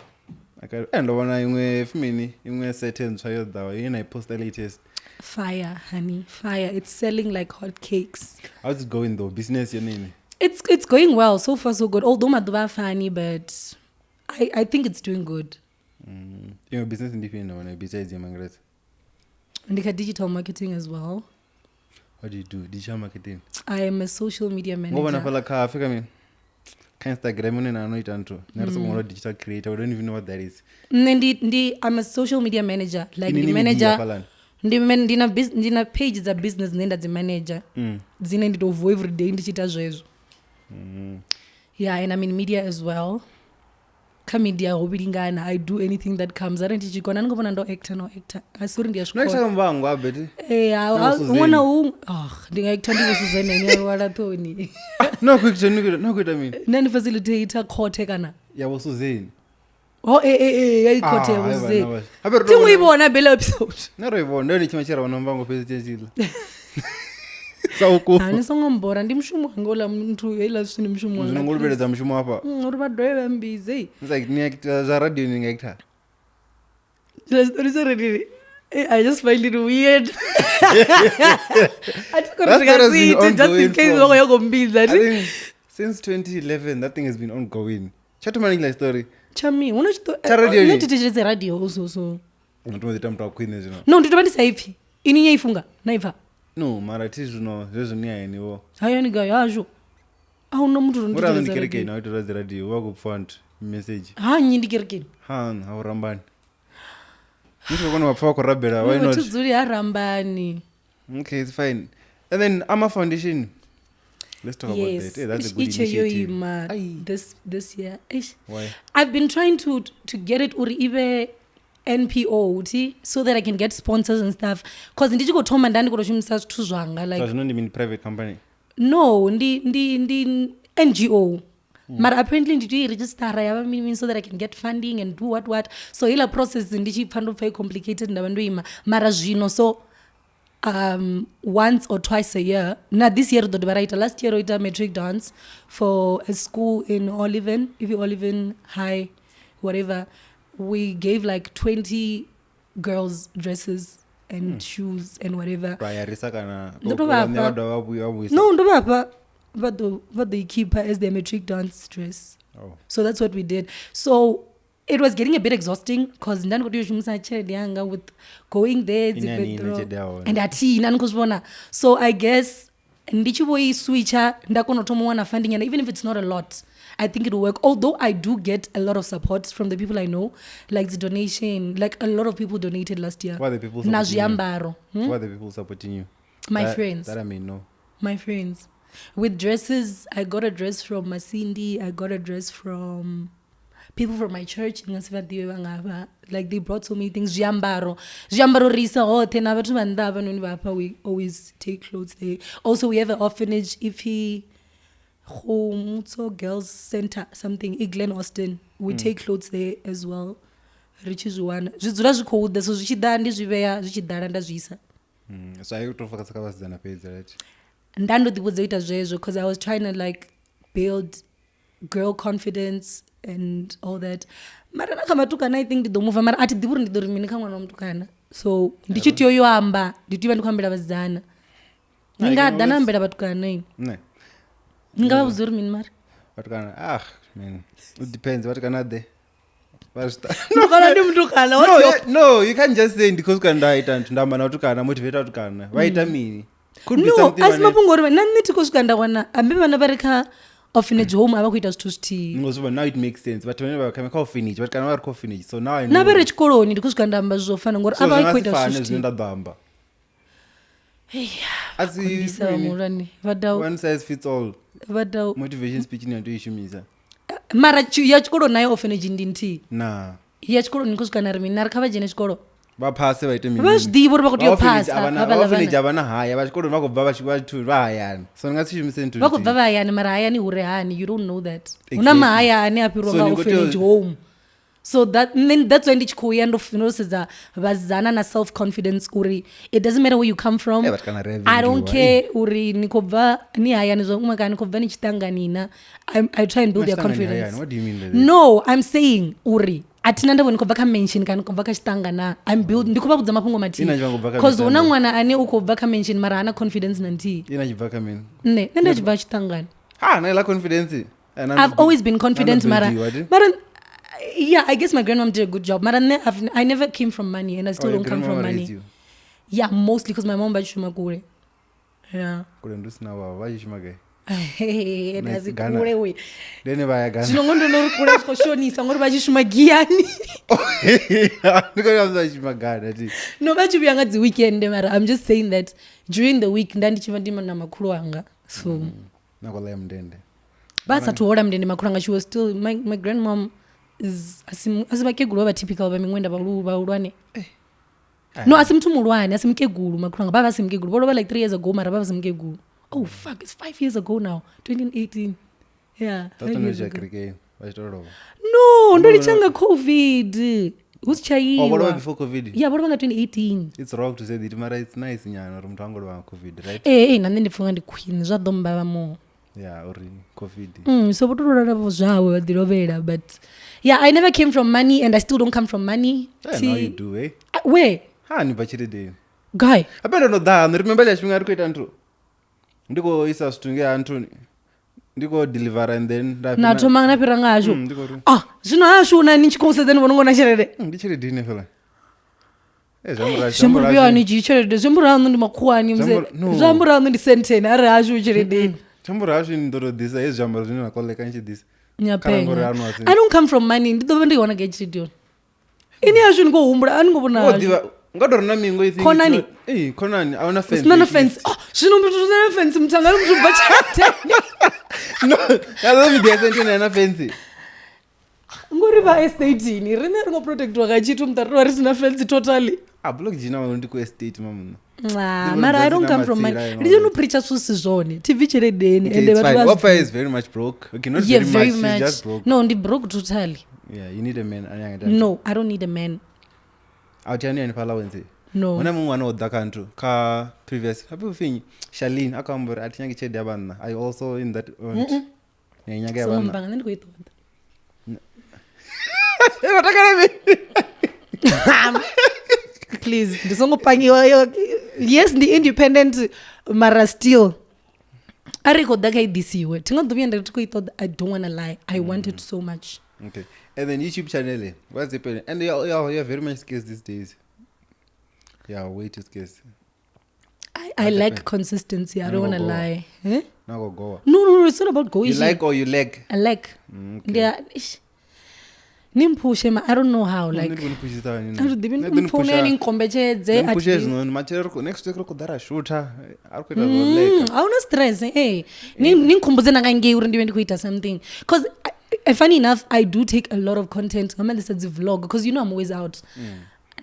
And wana imwe femini, imwe sentence yo dawa, ina post the latest. Fire, honey, fire. It's selling like hot cakes. How's it going though? Business your name? It's going well. So far so good. Although maduva funny, but I think it's doing good. Your business in different one besides your mangrets. And digital marketing as well. What do you do? Digital marketing. I am a social media manager. Ngobana fala ka Africa me. Instagram une na anoita ntho. Nari digital creator. We don't even know what that is. I'm a social media manager. Like the manager. Ndina page dza business nenda dzi manager. Dzine ndi to every day ndichita zwezwo. Yeah, and I'm in media as well. Ka media ho bilingana. I do anything that comes. Ara ndi chikona ngobona ndo actor no actor. Asuri ndi No actor mbango abeti. Ngwana u ndinga actor ndi Suzanne ne wala Tony. No quick no quick I mean. Nani facilitator court kana. Ya bo Suzanne. Oh ya court ya Suzanne. Tingu ibona bela episode. Na ro ibona ndi chimachira wana mbango fezi chechila. Sauku. Ani songo mbora ndi mushumo wanga ola mnthu ila zwini mushumo wanga. Zwino ngolubeledza mushumo hafha. Uri vha dovhe vha mbize. It's like ni actor za radio ni actor. Just already I just find it weird. I took it just in case vha ya gombiza. I think since 2011 that thing has been ongoing. Chat manning like story. Chami, una chito. Radio. Ndi tshetse radio also so. Ndo ndo mtu akwine zwino. No, ndi to vha ndi sa ipfi. Ini nyaifunga, naipfa. No, mara thi zwino zwezwo ni haini wo. Hayani ga yasho. Ahuna muthu ro ndi ndi kerekeni na ito ra radio wa ku pfant message. Ha nyi ndi kerekeni. Ha ha rambani. Muthu kona wapfa ku rabela why not? Muthu ha rambani. Okay, it's fine. And then Ama Foundation. Let's talk about that. Hey, that's a good initiative. This year. Why? I've been trying to get it uri ibe NPO so that I can get sponsors and stuff. Cause ndi go thoma ndani go shumisa zwithu zwanga like. So not mean private company. No, ndi NGO. But apparently ndi do register ya ba so that I can get funding and do what. So ila process ndi chi pfa ndo pfa complicated ndavha ndo ima mara zwino so Once or twice a year. Na this year ri ḓo dovha ra ita. Last year ro ita matric dance for a school in Oliven, if you Oliven High, whatever. We gave like 20 girls dresses and shoes and whatever. Vha yarisa kana Ndo to vha vha fha. vha dovha vha vhuya vha vhuisa. No, ndo vha fha vha ḓo i keeper as their matric dance dress. Oh. So that's what we did. So it was getting a bit exhausting because nda ndi khou tea u shumisa tshelede yanga with going there Ine a ni ina dzi-petrol. tshelede ya hone. And a thi ina ni khou zwi vhona. So I guess ndi tshi vho i switcha nda kona u thoma u wana funding, and even if it's not a lot, I think it'll work. Although I do get a lot of support from the people I know, like the donation, like a lot of people donated last year. Who are the people Na supporting you? zwiambaro. Hmm? Who are the people supporting you? My friends. That I may know. My friends. With dresses, I got a dress from Masindi, I got a dress from people from my church. Ndi nga si vha ḓivhe vha nga vha. Like they brought so many things. Zwiambaro. Zwiambaro ri isa hoṱhe na vhathu vha nnḓa hafhanoni vha hafha, we always take clothes there. Also we have an orphanage, ipfi Gomotso Girls Center something, i Glen Austin. We take clothes there as well. Ri tshi zwi wana. Zwi dzula zwi khou ḓa, so zwi tshi ḓa ndi zwi vhea, zwi tshi ḓala nda zwi isa. So a u tou focus kha vhasidzana fhedzi, right? Nda ndo ḓi vhudza u ita zwezwo because I was trying to like build girl confidence and all that. Mara na kha matukana I think ndi ḓo muva, mara a thi ḓivhi uri ndi ḓo ri mini kha ṅwana wa mutukana. So ndi tshi tea u yo amba, ndi tea u vha ndi khou ambela vhasidzana. Ni I nga can ḓa na always- ambela vhatukana ini. Ne. Ni nga vha vhudza uri mini mara? Vhatukana, ah man, it depends. Vhatukana ḓe. Vha zwi Mutukana ndi mutukana, what's No, your no, you can't just say ndi khou swika nda ita nthu nda amba na vhatukana, motivate vhatukana. Vha ita mini? Could be No, something a si vhane- mafhungo uri na nṋe thi khou swika nda wana ambe vhana vha re kha orphanage home a vha khou ita zwithu zwithihi. Ngo zwi vhona, now it makes sense. Vhathu vhane vha kha orphanage, vhatukana vha ri kha orphanage. So now I Na know. vha re tshikoloni ndi khou swika nda amba zwithu zwo fana ngori So a vha zwi nga khou si ita fane zwithu zwine zwithihi. nda ḓo amba. A si Kundisa vha mini? muhulwane vha dau One size fits all. vha dau. Motivation speech ine ya tea u i shumisa. Mara ya tshikoloni nayo orphanage ndi nthihi. Na. Ya tshikoloni ni khou swika na ri mini, na ri kha vha dzhene tshikolo. Vha phase vha ite mini? Vha zwi ḓivha uri vha khou tea u Vha orphanage phasa, a vha na- havhaḽa vha orphanage vhana. a vha na haya, vha tshikoloni vha khou bva vha tshi- vhathu vha hayani. So ni nga si shumise nthu Vha khou nthihi. bva vha hayani, mara hayani hu re hani, you don't know that. Hu na Exactly. mahaya ane a fhiriwa So nga ni khou tea u- orphanage home. So that, nṋe that's why ndi tshi khou ya ndo sedza vhasidzana na self confidence uri it doesn't matter where you come from. Eh, vhatukana ri a I don't vhingiwa, care uri ni khou bva ni hayani zwa vhukuma kana ni khou bva ni tshiṱangani na. I try and build Na their tshiṱangani confidence. hayani, what do you mean by that? No, I'm saying uri a thina ndavha ni khou bva kha mansion kana ni khou bva kha tshiṱanga na. I'm build, ndi khou vha vhudza mafhungo mathihi. Ina tshi vha khou bva kha Cause hu na miṱanga. ṅwana ane u khou bva kha mansion mara hana confidence na nthihi. Ina tshi bva kha mini? Nṋe nṋe nda tshi bva tshiṱangani. Ha, na iḽa confidence. Eh, na I've always been confident, na mara, buildiwa, di? mara, yeah, I guess my grandmom did a good job. Mara, nṋe, I never came from money, and I still Oh, your don't come from grandmama money. raised you. Yeah, mostly because my mom vha tshi shuma kule. Yeah. Kule ndi usina vhavho, vha tshi shuma gai? Hey, Nice, asi Ghana. kule we. Ndi hone vha ya Ghana. Zwino ngo ndo no ri kule zwi khou shonisa ngori vha tshi shuma Giyani. Ndi khou amba vha tshi shuma Ghana, thi. No, vha tshi vhuya nga dzi weekend, mara I'm just saying that during the week nda ndi tshi vha ndi na makhulu anga. So Na khou ḽa ya mundende. vha sathu hola mundende makhulu anga, she was still my grandmom is asi vhakegulu vha vha typical vha miṅwenda vhahulwane. No, asi muthu muhulwane, asi mukegulu makhulu anga, vha vha si mukegulu. Vho lovha like 3 years ago, mara vha vha si mukegulu. Oh fuck, it's 5 years ago now, 2018. Yeah, That's 5 when years vha tshi ya ago. kerekeni, vha tshi tou lovha. No, ndo litsha nga COVID. Hu si tsha Oh, vho lovha iwa. before COVID? Yeah, vho lovha nga 2018. It's wrong to say that, mara it's nice nyana uri muthu a ngo lovha nga COVID, right? Ee, na nṋe ndi pfha unga ndi khwine, zwa ḓo mbavha more. Yeah, uri COVID. So vho tou lwala vho zwawe vha ḓi lovhela, but yeah, I never came from money and I still don't come from money. Eh, now you do, eh? Where? Ha, ni bva tsheledeni. Guy. Habe ndo no ḓa haṋu, remember ḽia tshifhinga ri khou ita nthu? Ndi khou isa zwithu ngei ha nthuni. Ndi khou delivera and then nda Na thoma na fhira nga hashu. Ndi khou ri- Ah, zwino hashu na ni tshi khou sedza ni vhona ngo na tshelede. Ndi tsheledeni fela. Eh, zwiambaro Zwiambaro vya ni dzhii tshelede, zwiambaro haṋu ndi makhuwani mze. Zwiambaro- no. Zwiambaro haṋu ndi senteni, arali hashu tsheledeni. Zwiambaro hashu ni ḓo tou ḓisa hezwi zwiambaro zwine na koḽeka ni tshi ḓisa. Khala ngori Nyapenga. haṋu a si- I don't come from money, ndi ḓo vha ndi hone gai tshelede yone. Ini hashu ni khou humbula, a ni ngo vhona Wo hashu. ḓivha nga tou ri na mingo i think it's Khonani. not- Eh, khonani, a huna fence. Hu sina na fence. Oh, zwino muthu hu sina na fence, muthu anga ri muthu bva tshelede. No, ya ḓo miḓi ya senteni a na fence. Ngori vha estate-ini, riṋe ri ngo protectiwa nga tshithu muṱa ri tovha ri sina fence totally. A block dzhina wa ndi ku estate mamuṋa. Nah, Ndi mara I don't vhona come from money. matsila, Ndi tshi no preacher zwithu zwi si zwone. Thi bvi tsheledeni, Okay, ende it's vhathu fine. vha zwi Opa is very much broke. Okay, not Yeah, very very much. She's much. just broke. No, ndi broke totally. Yeah, you need a man. Ane anga ita- No, I don't need a man. A thi ani hanefha allowance. No. Hu na muṅwe ane o ḓa kha nthu kha previous hape upfinyi Charlene a khou amba uri a thi nyagi tshelede ya vhanna. Are you also in that want? Ni a i nyaga ya Songo vhanna. mpanga, nṋe ndi khou i ṱoḓa. Eh, vha takala mini? Please, ndi songo pangiwa yo- yes ndi independent mara still arali i khou ḓa kha i ḓisiwe thi nga ḓo vhuya nda ri thi khou i ṱoḓa. I don't wanna lie, I want it so much. Okay. And then YouTube channel, eh, what's happening? And you're very much scarce these days. Yeah, way too scarce. I What's lack happening? consistency. I don't No wanna go. lie. Eh? Now go go. No, no, no, it's not about going. You like or you lack? I lack. Mm, okay. Yeah. Ish. Nimphushe ma I don't know how like. Nṋe ndi khou ni A thi ḓivhi ni mpfune ni nkombetshedze a pusha thi ḓivhi. hezwinoni matshelo ri khou next week ri khou ḓa ra shutha a ri khou ita zwo leka A huna stress eh. Ni nkhumbudze na nga ngei uri ndi vhe ndi khou ita something because funny enough I do take a lot of content nga maanḓesa dzi vlog because you know I'm always out.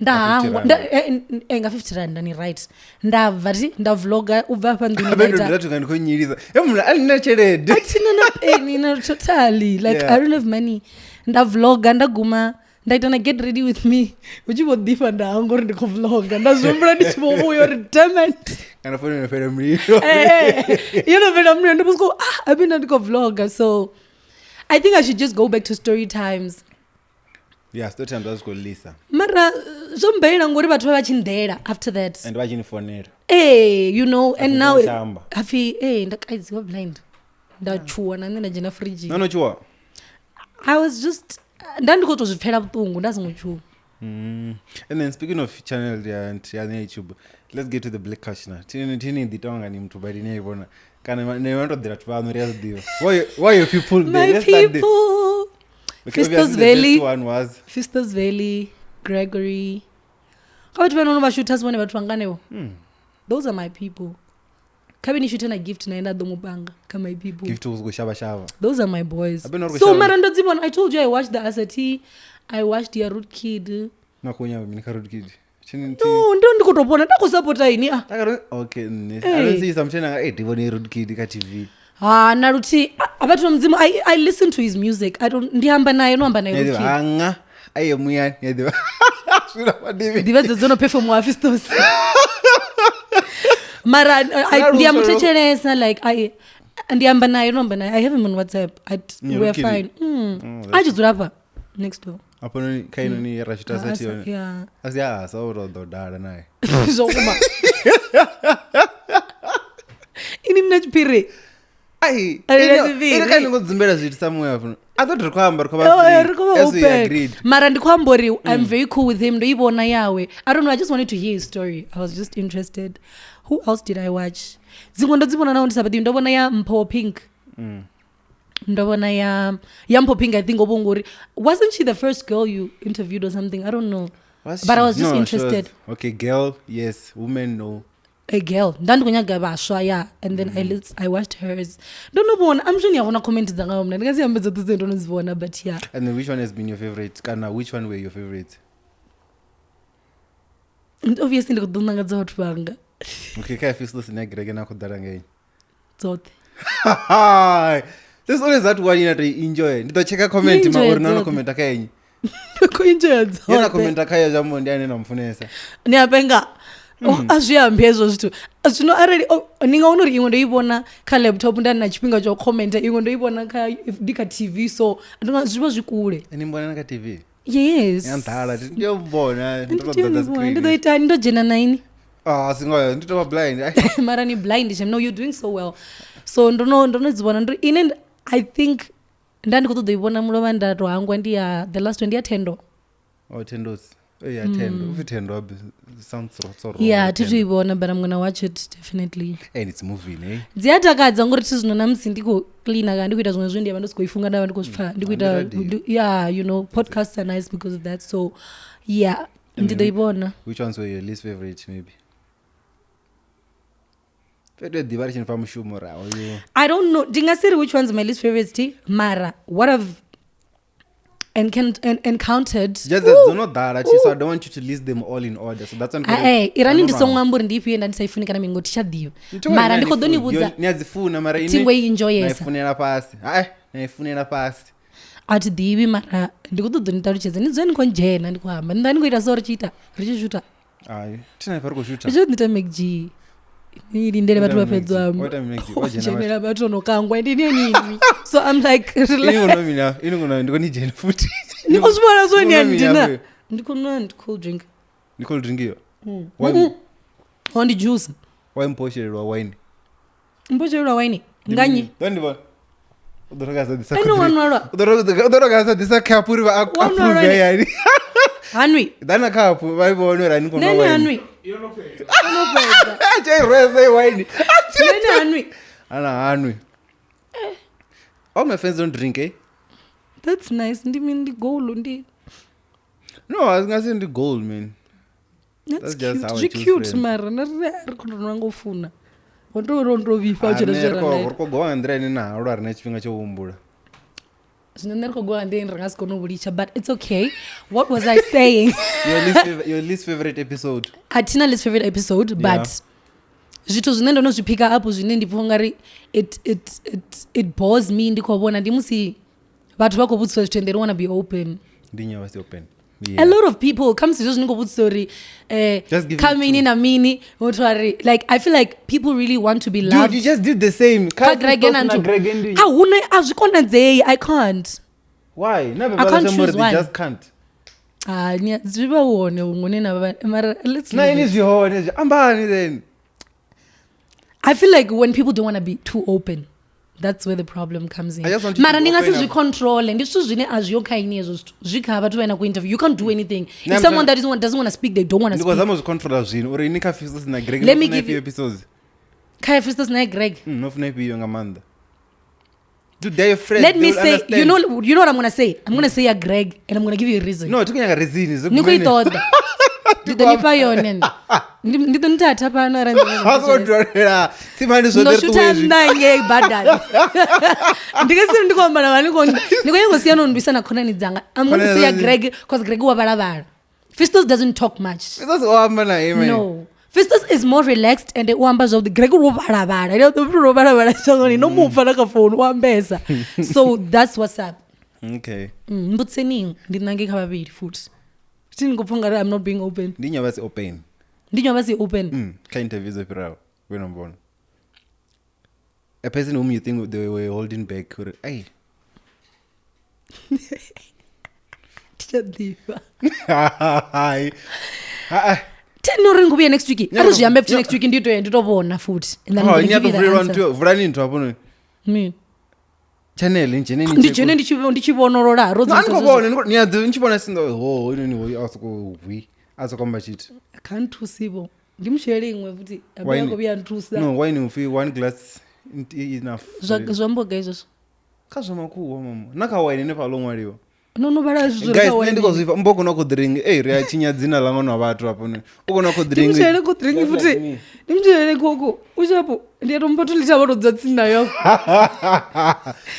Nda Nga 50 hangwa rand. nda nga 50 rand ni right. Nda bva ti nda vloga u bva hafha nḓuni nda Vhe ndo ita ḓira thunga ndi khou nyilisa he muna a nina tshelede a thina na peni na totally like Yeah. I don't have money. Nda vloga nda guma nda ita na get ready with me hu tshi vho ḓifha nda hangwa uri ndi khou vloga nda zwi humbula ndi tshi vho vhuya uri damn it. Kana founu yo no fhela mulilo. Yo no fhela mulilo ndi vho sokou ah habe nda ndi khou vloga so I think I should just go back to story times. Yeah, story time zwa zwi khou lisa Mara zwo mbalela ngori vhathu vha vha tshi nḓela after that. and vha tshi ni founela. Eh, you know, and Afho now vho tamba. hapfi eh nda kaidziwa blind. Nda tshuwa na nṋe nda dzhena fridge. No no tshuwa. I was just nda ndi khou tou zwi pfela vhuṱungu nda songo tshuwa. Mm. And then speaking of channel ya ya YouTube, let's get to the black cash now. Tini tini ḓi tonga ni muthu badi ni vhona kana ne vha to ḓira vhathu vhaṋu ri a zwi ḓivha. Why your people there? My Let's start there. people. Okay, Fistos obviously the Valley. first one was Fistos Valley, Gregory. Kha vhathu vhane vha shutha si vhone vhathu vhanganevho. Those are my people. Kha vhe ni shuthe na gift naye nda ḓo mu panga kha my people. gift was go shava shava. Those are my boys. Habe no ri So khou shavha. mara ndo dzi vhona I told you I watched the Asati, I watched ya Root Kid. Na kunya mina kha Root Kid. Tini No, ndo ndi khou tou vhona nda khou sapota ini ah. Takaro okay nne. I Hey. don't see some channel eh ndi vhone Root Kid kha TV. Ha na luthihi a vhathu vha mudzimu I listen to his music. I don't ndi amba naye no amba naye Ni Root ḓivha Kid. hanga aye muyani ni ḓivha. Zwino vhadivi. Ḓivha dzedzo no perform wa Fistos. Mara I ndi a muthetshelesa like I ndi amba naye no amba naye. I have him on WhatsApp. I Yeah, we're Root Kid. fine. Oh, A tshi dzula hafha next door. Afho noni kha inoni ra shutha sa yone. Yeah. Asi a sa o ḓo dala naye. Zwo kuma. Ini nina tshiphiri. Ai, Ai, ino tshiphiri. ino kha ni ngo dzumbela zwithu somewhere afho. I thought ri khou amba ri khou vha Oh, free. ri khou vha As we open. agreed. Mara ndi khou amba uri I'm very cool with him. Ndo i vhona yawe. I don't know, I just wanted to hear his story. I was just interested. Who else did I watch? Dziṅwe ndo dzi vhona naho ndi sa vha ḓivhi. Ndo vhona ya Mpho Pink. Ndo vhona ya Mpho Pink I think o vho ngori wasn't she the first girl you interviewed or something? I don't know. Was But she? I was just No, she was- interested. Okay, girl, yes, woman, no. A girl. Nda ndi khou nyaga vhaswa yeah and then I watched hers. Ndo no vhona, I'm sure ni a vhona comment dzanga mna. Ndi nga si ambe dzoṱhe dze ndo no dzi vhona but yeah. And then which one has been your favorite? Kana which one were your favorites? And obviously ndi khou ḓo nanga dza vhathu vhanga Okay, kha Fistos na Greg na khou ḓala ngei. dzoṱhe. There's always that one you to enjoy. Ndi ḓo checka comment ma Enjoy uri no no dzoṱhe. commenta kha enyi. Ndi khou enjoya Yena dzoṱhe. commenta kha ya jambo ndi ane na mufunesa. Ni a penga. Oh, a zwi ambi hezwo zwithu zwino arali oh, ni nga wana uri iṅwe ndo i vhona kha laptop nda na tshifhinga tsha u commenta iṅwe ndo i vhona kha ndi kha tv so ndi nga zwi vha zwi kule Ni mbona na kha TV. yes Ya nḓala ndi yo vhona Ndi ndo tea u ḓa ni vhona, ndi ḓo screen. itani ndo dzhena na ini Ah, singo ndi to vha blind. Ai. mara ni blind shem no you're doing so well so ndo no ndo no dzi vhona ndo ine I think nda ndi khou ṱoḓa u i vhona mulovha nda to hangwa ndi ya the last one ndi ya Thendo Oh, Tendos. Oh, yeah, Tendo. Ufi Tendo sounds so so wrong. yeah thi thu Tendo. i vhona but I'm gonna watch it definitely And it's moving, eh? dzi a takadza ngori thi zwino na musi ndi khou cleaner kana ndi khou ita zwiṅwe zwine ndi avha ndo sokou i funga nda vha ndi khou zwi pfha ndi khou ita Ndi radio. yeah you know podcasts are nice because of that so yeah ndi ḓo i vhona Which ones were your least favorite maybe? Fhethu ya ḓivha ri tshi ni fha mushumo ra oyo. I don't know ndi nga si ri which one's my least favorite ti mara what I've encountered Just dzo no ḓala chi so I don't want you to list them all in order. So that's one. Eh, irani ndi songo amba uri ndi ifhio nda ndi sa i funi kana mini ngori thi tsha ḓivha mara ndi khou ḓo ni vhudza Ni a dzi funa mara ine. Thi ngo i enjoyesa. Na i funela fhasi. Hai, na i funela fhasi. A thi ḓivhi mara ndi khou ṱoḓa ni ṱalutshedza ni dzule ni khou ndzhena ndi khou amba nṋe ni khou ita so ri tshi ita ri tshi shuta. Hai, thina pha ri khou shutha. Ndi tshi ita McG. Ni lindele vhathu vha fhedza Wa ita McG, wa dzhena dzhenela vhathu no kangwa ndi ni ni. So I'm like Ini relax. ngono mina, ini ngono ndi koni dzhena futhi. Ni khou zwi vhona zwo ni Ni khou nwa mini andina. hafho? Ndi khou nwa ndi cold drink. Ndi cold drink iyo. Mm. Wine, Ho ndi juice. wine poshelelwa wine. Mbotshelelwa wine. Nganyi. Ndo ndi vhona. U ḓo roga sa ḓisa. Ene wanwalwa. U ḓo roga sa ḓisa cup uri vha Wa nwa approve wine. yani. Hanwi. Ḓa na cup vha i vhone uri a ni khou nwa Nene wine. hanwi. Yo no fhela. Ono fhedza. Tsha i rwesa i wine. Nene hanwi. Ana hanwi. All my friends don't drink, eh? That's nice. Ndi mini ndi goal ndi. No, I was gonna say ndi gold, man. That's That's just cute. how I Zwi choose cute friends. mara na rine ri khou tou nwa ngo funa. Ho tou ro ndo vhifha u Ah, tshila nṋe zwe ri ra khou nda. ri khou gowa nga nḓila ine na halwa ri na tshifhinga tsho humbula. Zwino nṋe ri khou gowa nḓilani ri nga si kone u vhu litsha but it's okay. What was I saying? Your least favorite episode. A thina least favorite episode but zwithu zwine ndo no zwi phika up zwine ndi pfha ungari it bores me ndi khou vhona ndi musi vhathu vha khou vhudzisa zwithu and they don't wanna be open. Ndi nnyi wa si open. A lot of people comes zwezwi ni khou vhudzisa uri Just give kha me mini two. na mini muthu a ri like I feel like people really want to be loved. Dude, you just did the same. Kha Greg na na nthu. Greg ndi. A huna a zwi konadzei I can't. Why? Na I baba can't la choose they one. just can't. Ah, zwi vha hu hone huṅwe hune na vha mara let's Na leave ini it. zwi hone zwi ambani then. I feel like when people don't want to be too open, that's where the problem comes in. I just want you Mara to ndi nga si open zwi up. control ndi zwithu zwine a zwiho kha ini hezwo zwithu zwi kha vhathu vhane khou interview you can't do anything. Nah, If someone I'm that doesn't want to speak, they don't want to Ndi khou speak. zama u zwi controla zwino uri ini kha Fistos na Greg Let no me funa give ifhio you- episodes. Kha Fistos na Greg. No funa ifhio nga maanḓa. Dude, they're your friends. Let They me will say, understand. you know what I'm gonna say. I'm gonna say ya Greg, and I'm gonna give you a reason. No, thi khou nyaga reason. Zwi Ni khou i gumeni. ṱoḓa. Ndi ḓo ni fha yone. Ndi ḓo ni thatha fhano arali ndi Ha sokou dwalela. Tsimani zwoṱhe ndo ri shutha ṱuwe hezwi. nṋa ngei badani ndi nga si ndi khou amba na vha ni khou ndi khou nyanga u sia no ndwisa na khonani dzanga i'm gonna Khonani say ya dzanga. Greg cause Greg wa vhalavhala. Fistos doesn't talk much. Fistos o amba naye man. No, Fistos is more relaxed and u amba zwavhuḓi. Greg ro vhalavhala ndo ḓo ro vhalavhala shangoni no mu pfa na kha phone u ambesa. So that's what's up. Okay. Mbudzisenini ndi nange kha vhavhili futhi thi ni khou pfa ungari I'm not being open. Ndi nnyi wa si open. Ndi nnyi wa vha si open. Kha interview dzo fhiraho we no mbona. A person whom you think they were holding back uri ai. Thi tsha ḓivha. Hai. Ha. Teni uri nguvhuya next week Nyaka- ari zwi ambe futhi nyaka- next week ndi to ya ndi to vhona futhi and then I'm Oh, gonna nyaka give you the vulelwa answer. nthu vulani nthu hafho noni. Mini? Channel ndzheneni. Ndi dzhene ndi tshi vhonolola ro No, ani dzulisa khou zwezwo. vhona, ni a ḓi ni tshi vhona sinḓo ho hoyu ni hoyu a soko hwi a soko amba tshithu. Kha nthusi vho ndi mushele iṅwe futhi a Wine. khou vhuya nthusa. No, wine upfi one glass enough. Zwa zwa mboga izwozwo. Kha zwa makhuwa mama. Na kha wine hanefha ḽo ṅwaliwa. No no vhala zwithu zwi re Guys, kha nṋe ndi khou wine. zwifha mbo kona khou drink. Ei, ri a tshinya dzina ḽa ṅwana wa vhathu hafho noni. U kona khou Ndi drink. mushele khou drink futhi. Ndi mushele khokho u shapo ndi a to mpha 2 liter vha to dzula tsini nayo.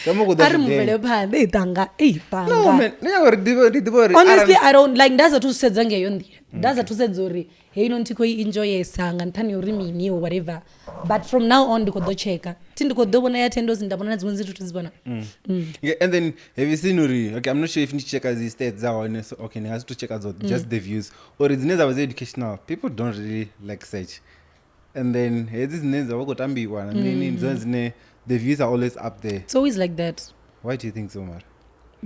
Tama khou ḓa A ri zwi mubvele phanḓa ei tanga ei No, tanga. man, ndi nyaka uri ndi ḓivhe uri Honestly, I don't like nda sathu sedza nga heyo nḓila. Nda sathu sedza uri heyi no thi khou i enjoyesa nga nṱhani ha uri mini or whatever. But from now on ndi khou ḓo tsheka. Thi ndi khou ḓo vhona ya Tendos nda vhona na dziṅwe dzi thuthu dzi vhona. Yeah, and then have you seen uri okay, I'm not sure if ndi tshi checka dzi stats dza hone so okay ndi nga si to checka dzoṱhe just the views uri dzine dza vha dzi educational people don't really like search and then hedzi dzine dza vha khou tambiwa na mini ndi dzone dzine the views are always up there. It's always like that Why do you think so mara?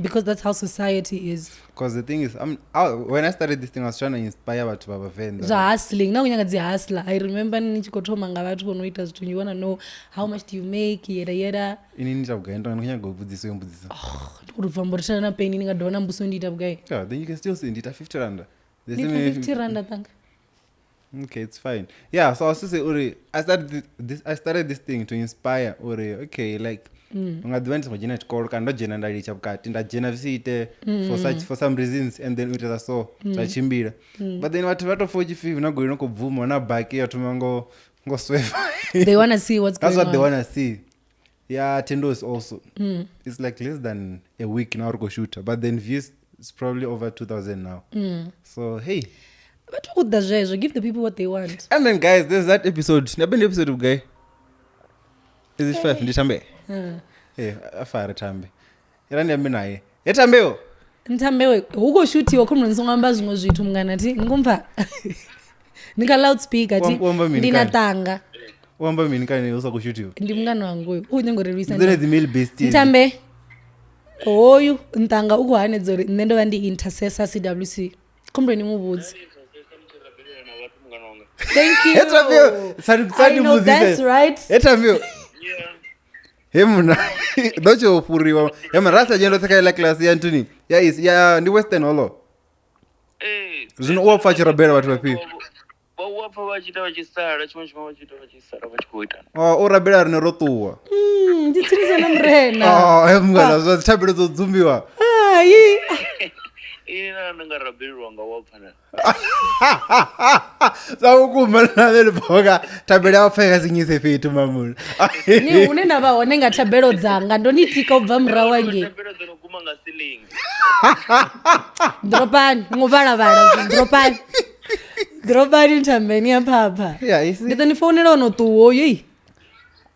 because that's how society is. Because the thing is when I started this thing I was trying to inspire vhathu vha vhavenḓa. Zwa hustling na u nyaga dzi hustler. I remember ni tshi khou thoma nga vhathu vho no ita zwithu you wanna know how much do you make yeda yeda. Ini ni ita vhugai ndi khou nyaga u vhudzisa yo mbudziso. Ndi khou tou bva mbo ri na peni ni nga dovha na mbudziso ndi ita vhugai. Yeah, then you can still see ndi ita 50 rand. The Ndi same ita 50 rand tanga. Okay, it's fine. Yeah, so I was just say, Uri, I started this thing to inspire Uri. Okay, like unga ḓivha ndi songo dzhena tshikolo kana ndo dzhena nda litsha vhukati nda dzhena zwi si ite for such for some reasons and then u itela so zwa tshimbila. But then vhathu vha to pfa u tshi pfi hu na goloi no khou bvuma hu na baki ya thoma ngo swerve. They wanna see what's That's going what they on. wanna see. Yeah, Tendos also. It's like less than a week now ri khou shoota, but then views is probably over 2000 now. So hey. Vhathu vha khou ḓa zwezwo give the people what they want. And then guys, there's that episode. Ndabeni episode guy. Is it five? Ndi tambe. Eh, afare tambe. Ira ndi ambe naye. E tambeyo. Nthambewe hu khou shuthiwa khomno ni songo amba zwiṅwe zwithu mungana thi ni khou mpfa. Ndi nga loudspeaker ti U amba mini ndi na kani? tanga. U amba mini kani hu sa khou shuthiwa? Ndi mungana wanga uyu. U nyaga uri lwisa. Ndi dzone dzi male besties. Ntambe. Hoyu ntanga u khou hanedza uri nṋe ndo vha ndi intercessor CWC. Khombule ni mu vhudze. Thank you. He Thambiyo, I know that's right. He Thambiyo. He muna ndo tsho fhuriwa. He muna ra sa dzhena roṱhe kha iḽa class ya nthuni ya is ya ndi Western Hall. Zwino u a pfa a tshi rabela vhathu vhafhio? Vha u a pfa vha tshi ita vha tshi sala tshiṅwe tshifhinga vha tshi ita vha tshi sala vha tshi khou ita. Oh, u rabela rine ro ṱuwa. Ndi tsinisa na murena. Oh, he mungana zwa dzithabelo dzo dzumbiwa. Hai. Ini na ndi nga rabelelwa nga wa pfa na. Zwa vhukuma na nṋe ndi bva thabelo ya pfa i nga si nyise fhethu mamuna. Ni hune na vha hone nga thabelo dzanga ndo ni tika u bva murahu hangei. Thabelo dzo no guma nga ceiling. Dropani, ngo vhalavhala dropani. Dropani nthambeni ya phapha. Yeah, you see. Ndi ḓo ni founela ono ṱuwa oyo. Ei.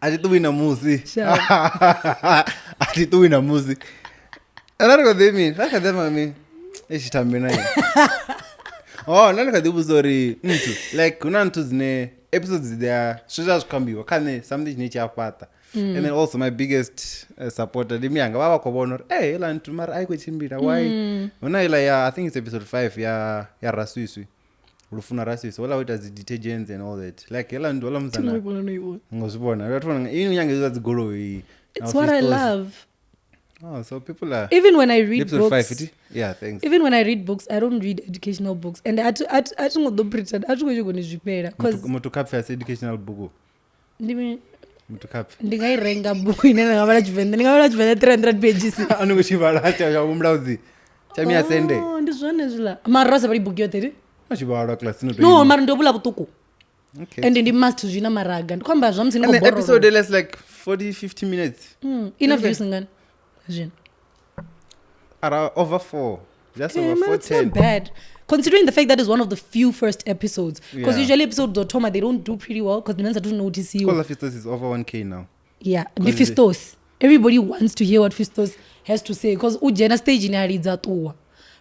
A thi ṱuwi namusi. Sure. A thi ṱuwi namusi. Nda ri khou ḓi mini? Nda kha ḓi amba mini? I tshi thambe na ini. Oh, nda ndi kha ḓi vhudza uri nthu like hu na nthu dzine episodes dzi a zwithu zwa zwi khou ambiwa kha nṋe something tshine tshi a fhaṱa. And then also my biggest supporter ndi miyanga vha vha khou vhona uri eh heiḽa nthu mara a i khou tshimbila why? Hu na iḽa ya I think it's episode 5 ya Raswiswi. Lufuna Raswiswi wala ita dzi detergents and all that. Like heiḽa nthu heiḽa musidzana ngo zwi vhona. Vhathu vhona ini nyange zwa dzi goloi. It's what I love. Oh, so people are Even when I read episode books. 5 iti? Yeah, thanks. Even when I read books, I don't read educational books. And I thi ngo ḓo pretend, a thi khou nyanga u ni zwifhela cause Muthu kha pfe asi educational book. ndi Muthu kha pfe. ndi nga i renga bugu ine nda nga vhala Tshivenḓa, ndi nga vhala Tshivenḓa 300 pages. A ni khou tshi vhala tsha vhumulaudzi. Tsha Miyasende. Oh, ndi zwone zwiḽa. Mara ra sa vhali bugu yoṱhe ri? A tshi vhala class no to. No, mara ndi vhula vhuṱuku. Okay. And ndi must zwi na maraga. Ndi khou amba zwa musi ni And khou the episode borolowa. lasts like 40 50 minutes. Ina views ngani? Zwino. Around over 4. Just Okay, over man, it's not 410. bad. Considering the fact that it's one of the few first episodes. Because Yeah. usually episodes do Thoma, they don't do pretty well because the men don't notice you. Kola Fistos is over 1k now. Yeah, the Fistos. Everybody wants to hear what Fistos has to say because ujena stage in aridza tuwa.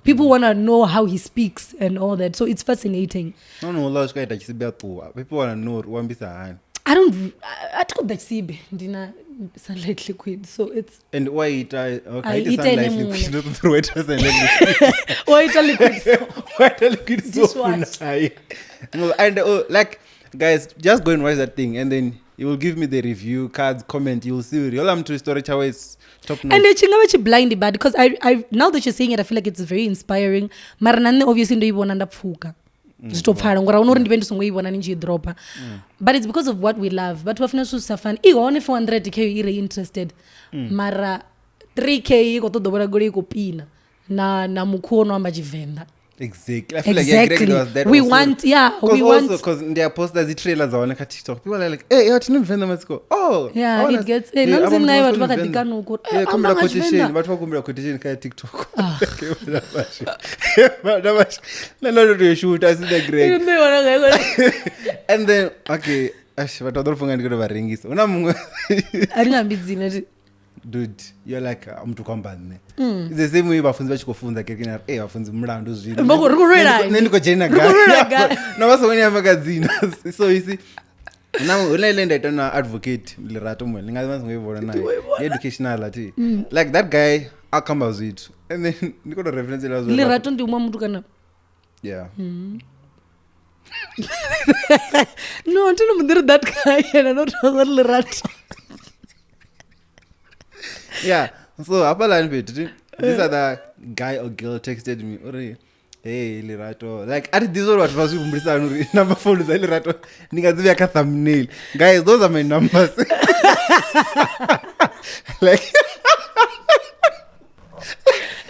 People want to know how he speaks and all that. So it's fascinating. No, la swika ita tshisibe ṱuwa. People wanna know uri u ambisa hani. I don't I took the sibe ndina sunlight liquid. So it's And wa ita okay, I ita ita sunlight ene liquid. muṋe. Ndo ṱoḓa uri wa ita sunlight liquid. wa ita liquid soap. Wa ita liquid soap Dishwash. naye. No, and like guys, just go and watch that thing and then you will give me the review cards, comment, you will see uri hola muthu story tshawe is top notch. And it's nga vha blind bad because I now that you're saying it I feel like it's very inspiring. Mara na nṋe obviously ndo i vhona nda pfuka. Zwi to pfala ngori ahuna uri ndi vhe ndi songo i vhona ni tshi i dropa. But it's because of what we love. Vhathu vha funa zwithu zwi sa fani. I hone 400k i re interested. Mara 3k i khou ṱoḓa u vhona goloi i khou pina na mukhu wo no amba Tshivenḓa. Exactly. I feel like yeah, Exactly. Greg was that We also. want, yeah, Cause we also, want. Because they are post the trailer za hone kha TikTok. People are like, hey, yo, thina Mvenḓa Matsiko. Oh, Yeah, I wanna it gets- Yeah, na musi aba naye muthu vhathu vha kha Mvenḓa. ḓi kana u Yeah, amba kumbula nga quotation. Tshivenḓa. Vhathu vha kumbula quotation kha TikTok. Na na ndo shoot asi the Greg. Ndo i vhona nga i And then okay, ash vhathu vha ḓo funga ndi khou tou vha rengisa. Huna muṅwe A ri ambi dzina ri. dude, you're like muthu khou amba nṋe. It's the same way vhafunzi vha tshi khou funza kerekeni ari, eh vhafunzi mulandu zwino. Vha khou- ri khou lwela Nṋe ndi khou dzhena Ri khou lwela gai. gai. Na vha songo ni amba nga dzina. So you see na huna ile nda ita na advocate Lerato Moyo, ni nga vha songo i vhona naye. Ndi educational athi. Like that guy a khamba zwithu. And then ndi khou tou reference ela zwo. Lerato ndi umwe muthu kana Yeah. No, ndi no muḓiri that guy and not uri Lerato. Yeah. So hafhaḽani fhethu this other guy or girl texted me uri hey Lerato, like a thi ḓivhi uri vhathu vha zwi humbulisa hani uri number phone dza Lerato ndi nga dzi vhea kha thumbnail. Guys, those are my numbers. Like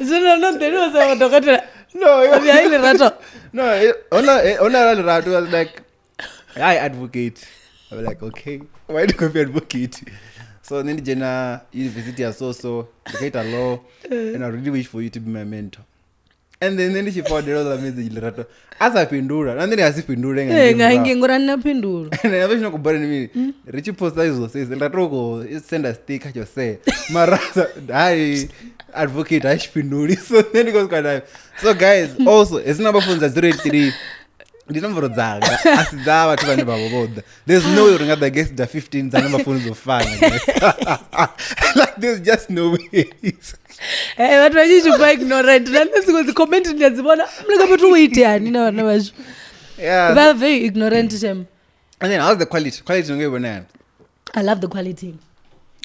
Zwino no ḓeliwa sa dokotela. no, Uri hai Lerato. No, ona Lerato was like I advocate. I was like, okay, why do you be advocate? So then dzhena university ya so ndikaita law and I really wish for you to be my mentor. And then ndi tshi forwardela ḽa message Lerato a sa fhindula na nṋe ndi a si fhindule nga Eh, ngei nga murahu. ngei ngori a nina phindulo. And then avha tshi khou bora ni mini ri tshi posta izwo sesi Lerato u khou senda sticker tsho sea mara hai advocate ha tshi fhinduli. So then ndi khou swika nayo. So guys, also hedzi number phone dza 083 Ndi nomboro dzanga a si dza vhathu vhane vha vho vho ḓa. There's no way uri nga ḓa guest dza 15 dza number phone dzo fana, guys. Like, there's just no way. Eh, vhathu vha tshi tshi ignorant na nṋe dziṅwe dzi comment ndi a dzi vhona mna nga fhethu u iteani na vhana vhashu. Yeah. Vha very ignorant shem. And then how's the quality? Quality ngo i vhona yani? I love the quality.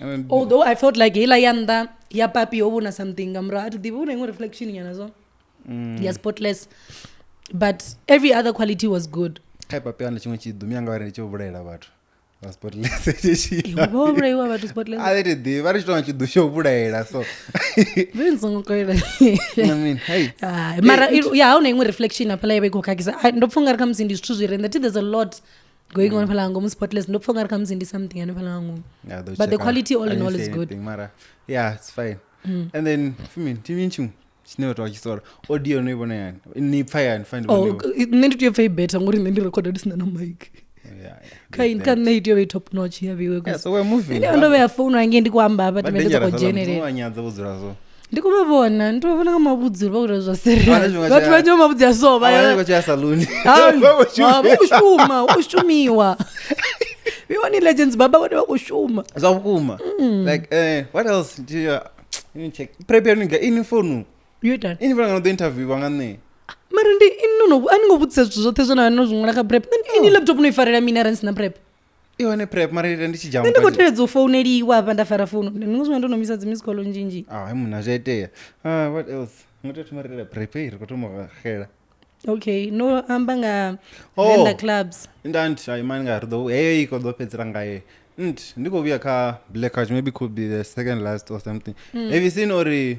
I mean, Although I felt like heiḽa ya nnḓa ya papi yo vhona something nga murahu a thi ḓivhi hu na iṅwe reflection nyana so ya spotless, but every other quality was good. Kha ipapi wana tshiṅwe tshiḓu miyanga vha ri ndi tshi vhulaela vhathu vha spotless. Eh, vho vhulaiwa vhathu spotless. A thi ḓivhi, vha ri tshi tonga tshiḓu tsho vhulaela so. Vhe ni songo kolela. I mean, hey. Hai, mara ya hu na iṅwe reflection hafhaḽa ya vha i khou khakhisa. Ai, ndo pfha ungari khamusi ndi zwithu zwi re nḓa there's a lot going on fhaḽa nga ngomu spotless, ndo pfha ungari khamusi ndi something hanefhaḽa nga ngomu. Yeah, they'll But the check out. quality all I in didn't all say is good. anything, mara yeah, it's fine. And then fumi ndi mini tshiṅwe tshine vhathu vha tshi sola? Audio no i vhona yani, ni pfha yani? Fine. Oh, nṋe ndi tea u pfha i better ngori nṋe ndi rekhoda ndi sina na mic. Yeah. Kha kha nṋe i tea u vha i top notch ya vhiwe. Yeah, so we're moving. Nṋe ndo vhea founu hange ndi khou amba hafha Vha tivhe ndo dangerous soko havha, dzhenelela. mudzimu wa nyadza vho dzula so. Ndi khou vha vhona, ndi vha vhona nga mavhudzi uri vha khou ita zwa Vha serious. tshifhinga Vhathu vhanzhi vha mavhudzi a so vha Vha tshi ya saluni. Hai, Vha vho shuma. vha khou shuma, hu khou shumiwa. We want legends baba vhone vha khou shuma. Zwa vhukuma. Like, what else do you you check prep ya nga ini phone? Yo itani? Ini phone nga ḓo interview nga nṋe. Mara ndi ini no a ni ngo vhudzisa zwithu zwoṱhe zwe na vha no zwi ṅwala kha prep. Nṋe ndi ini laptop no i farela mini arali ni sina prep? I hone prep mara ita ndi tshi Nṋe ndi khou jump. teledza u founeliwa hafha nda fara founu. Ndi ngo zwi ndo no misa dzi miss call nzhinzhi. Ah, muna zwi a itea. Ah, what else? Ngo tea u thoma ri ita prep, hey, ri khou thoma u xela. Okay, no amba nga Oh. vendor clubs. Ndanti hayi mani nga ri ḓo heyo i khou ḓo fhedzisela ngaye. Nti ndi khou vhuya kha Black Couch, maybe could be the second last or something. Have you seen uri,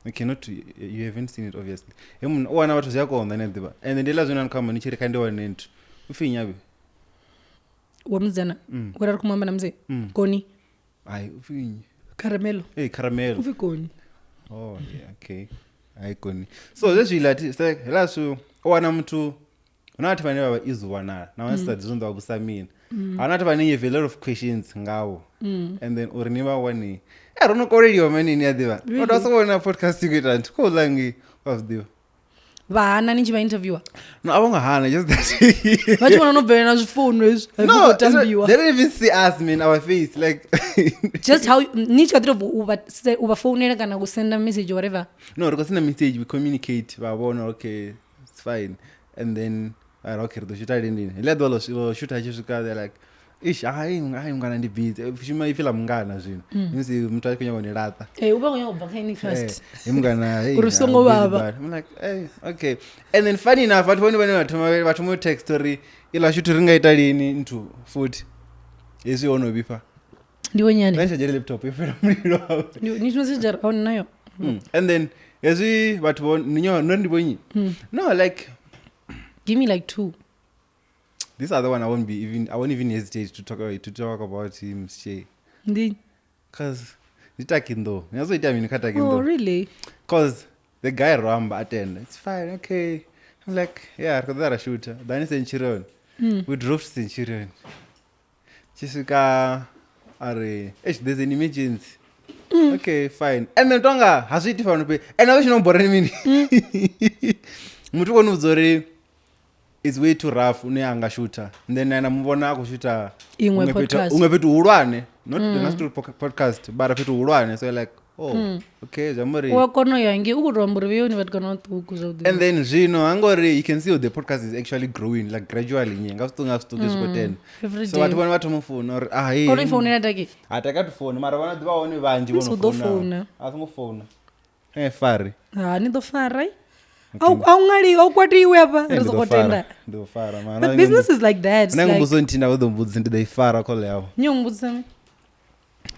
okay, not you haven't seen it obviously. He munna u wana vhathu zwi a konḓa ni a ḓivha. And ndi ḽa zwino ni khou amba ni tshi ri kha ndi wane nthu. U pfi nnyi avhe? Wa musidzana. Uri ri khou mu amba na musi. Koni. Hayi, u pfi nnyi? Caramelo. Hey, Caramelo. U pfi Koni. Oh, yeah, okay. Hayi koni. So hezwiḽa thi se hela zwi u wana muthu hu na vhathu vhane vha vha easy u wanala na vhane sa dzizwo vha vhusa mini. Hu na vhathu vhane you have a lot of questions ngawo. And then uri ni vha wane. Eh, ro no koleliwa mani ni a ḓivha. Vhathu vha soko vhona podcast i khou ita nthu khou ḽa ngi wa zwi ḓivha. Vha hana ni tshi vha interviewer. No, a vho ngo hana, just that. Vha tshi vhona no bvelela na zwifounu hezwi. Ha No, khou it's not- tambiwa. they don't even see us, man, our face. Like, Just how ni tshi kha ḓi tou bva u vha u vha founela kana u senda message or whatever. No, ri khou senda message, we communicate, vha vhona, okay, it's fine. And then, vha ri, okay, ri ḓo shoota lini. Heḽia ḓuvha ḽo shoota tshi swika, they're like, ish, hayi, hayi, mungana ndi busy. Shuma ipfi ḽa mungana zwino. Musi muthu a tshi khou nyaga u ni laṱa. Eh, u vha khou nyaga u bva kha ini fast. Hey, mungana, hey, Uri I'm songo busy, vhavha. but I'm like, hey, okay. And then funny enough, vhathu vhone vhane vha thoma u text uri iḽa shoot ri nga ita lini nthu futhi. Hezwi ho no vhifha. Ndi wo nyane. Nṋe tsha laptop yo fhela mulilo. Ni shumisa jara on nayo. And then hezwi vhathu vho ni nyo no ndi vhonyi. No, like Give me like two. this other one I won't even hesitate to talk about him she. Ndi. Cause ndi taking though. Ni ita mini kha taking Oh, though. really? Cause the guy Ramba attend. It's fine, okay. I'm like, yeah, ri khou ḓa ra shooter. Then Centurion. We drove to Centurion. Tshi swika a ri, "Eish, there's an emergency." Okay, fine. And then tonga ha zwi iti fhano fhedzi. And a vha tshi no bora ni mini? Muthu u kone u vhudza uri it's way too rough une a nga shooter. And then na muvhona a khou shooter Iṅwe huṅwe fhethu- podcast. huṅwe fhethu hulwane. Not mm. nga si podcast, but fhethu hulwane. So you're like, oh, okay, zwi amba uri U a kona u ya ngei u khou tou amba uri vheyoni vhatukana vhaṱuku zwavhuḓi. And then zwino hangori you can see the podcast is actually growing like gradually nye nga zwiṱuku nga zwiṱuku zwi khou tenda. Every So day. vhathu vhone vha thoma u founa uri ah hey. Ono i founela taki. Ha taka tu phone mara vhana ḓivha hone vhanzhi vho Musi no u ḓo founa. founa. A songo founa. Eh fari. Ha ni ḓo fara. A u ṅwaliwi, a u kwatiwi hafha Eh, ri ndi ḓo soko fara. tenda. Ndi ḓo fara mara. But business is like that. Nṋe Like, ngumbudzo nthihi nda vha ḓo mbudzisa ndi ḓo i fara call yavho. nyo mbudzisa mi?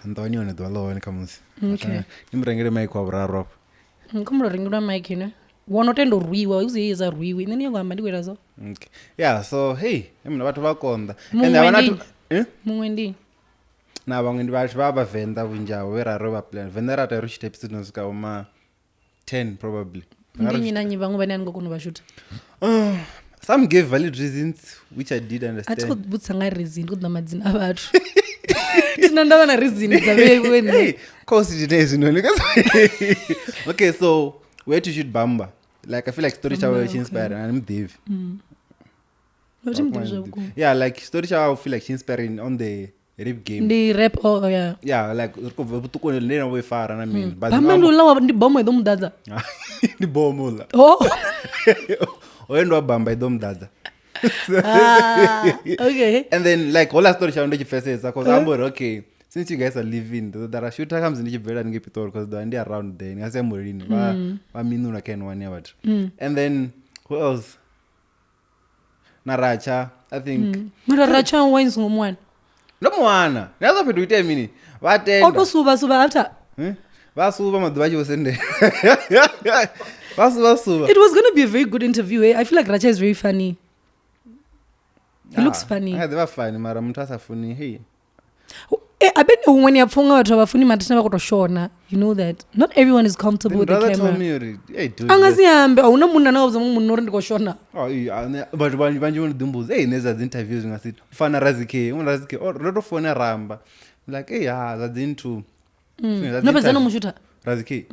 Nḓoni yone ḓuvha ḽa hone khamusi. Okay. Ni mu rengele mic wa vhuraru afho. Khombo rengelwa mic ine. Wono tenda u rwiwa, u si sa rwiwi. Nṋe ndi nyanga u amba ndi khou ita so. Okay. Yeah, so hey, mina vhathu vha konḓa. Muṅwe And havha na ndi- thu- Eh? Muṅwe ndi. Na vhaṅwe ndi vhathu vha vhavenḓa vhunzhi havho vhe ra ro vha plan. Venḓa ra tea ri tshi ita episode no swika vhoma 10 probably. Ndi nnyi na nnyi vhaṅwe vhane a ni ngo kona u vha shutha. Some gave valid reasons which I did A thi understand. khou vhudzisa nga reason, ndi khou ṱoḓa madzina a vhathu. Thina ndavha na reason dza vheiwe nṋe. Hey, course it is, you know. Okay, so where to shoot Bamba? Like I feel like story chawe Bamba, chi inspire and I'm Dave. No, thi muḓivhi zwa vhukuma. Yeah, like story tsha I feel like she inspiring on the rap game. Ndi rap, oh yeah. Yeah, like ri khou bva vhuṱukuni ndi na vho i fara na mini. But Bambe ndi uḽa wa ndi bomo i ḓo muḓadza. Ndi bomo uḽa. Oh. Hoyo ndi wa bamba i ḓo muḓadza. Ah, okay. And then like hola story tsha ndo tshi pfesesa cause amba uri okay, since you guys are living ndo ḓa ra shooter kha musi ndi tshi bvela ngei Pitori cause ḓo ndi around there nga si amulini vha vha minula kha one ya vhathu. And then who else? Na Racha, I think. Mara Racha wa ni songo muwana. Ndo muwana. Ndi azwa fhethu itea mini? Vha tenda. O to suvha suvha after. Vha suvha maḓuvha a tshi vho sendela. Vha suvha suvha. It was going to be a very good interview. Eh? I feel like Racha is very funny. He looks funny. A ḓivha funny mara muthu a sa funi hey. Eh, I bet huṅwe ni a pfha unga vhathu a vha funi mathina vha khou tou shona. You know that. Not everyone is comfortable Then with the brother told camera. me uri hey dude. A nga si ambe, a huna munna ane a vhudza muṅwe munna uri ndi khou shona. Oh, iya, vhathu vhanzhi vhanzhi vho no ḓi hey nṋe zwa dzi interviews nga si u fana na Razike, u Razike oh ro to founa ramba. I'm like hey ha zwa dzi nthu. Zwa dzi No fhedza no interview. mu shutha. Razike.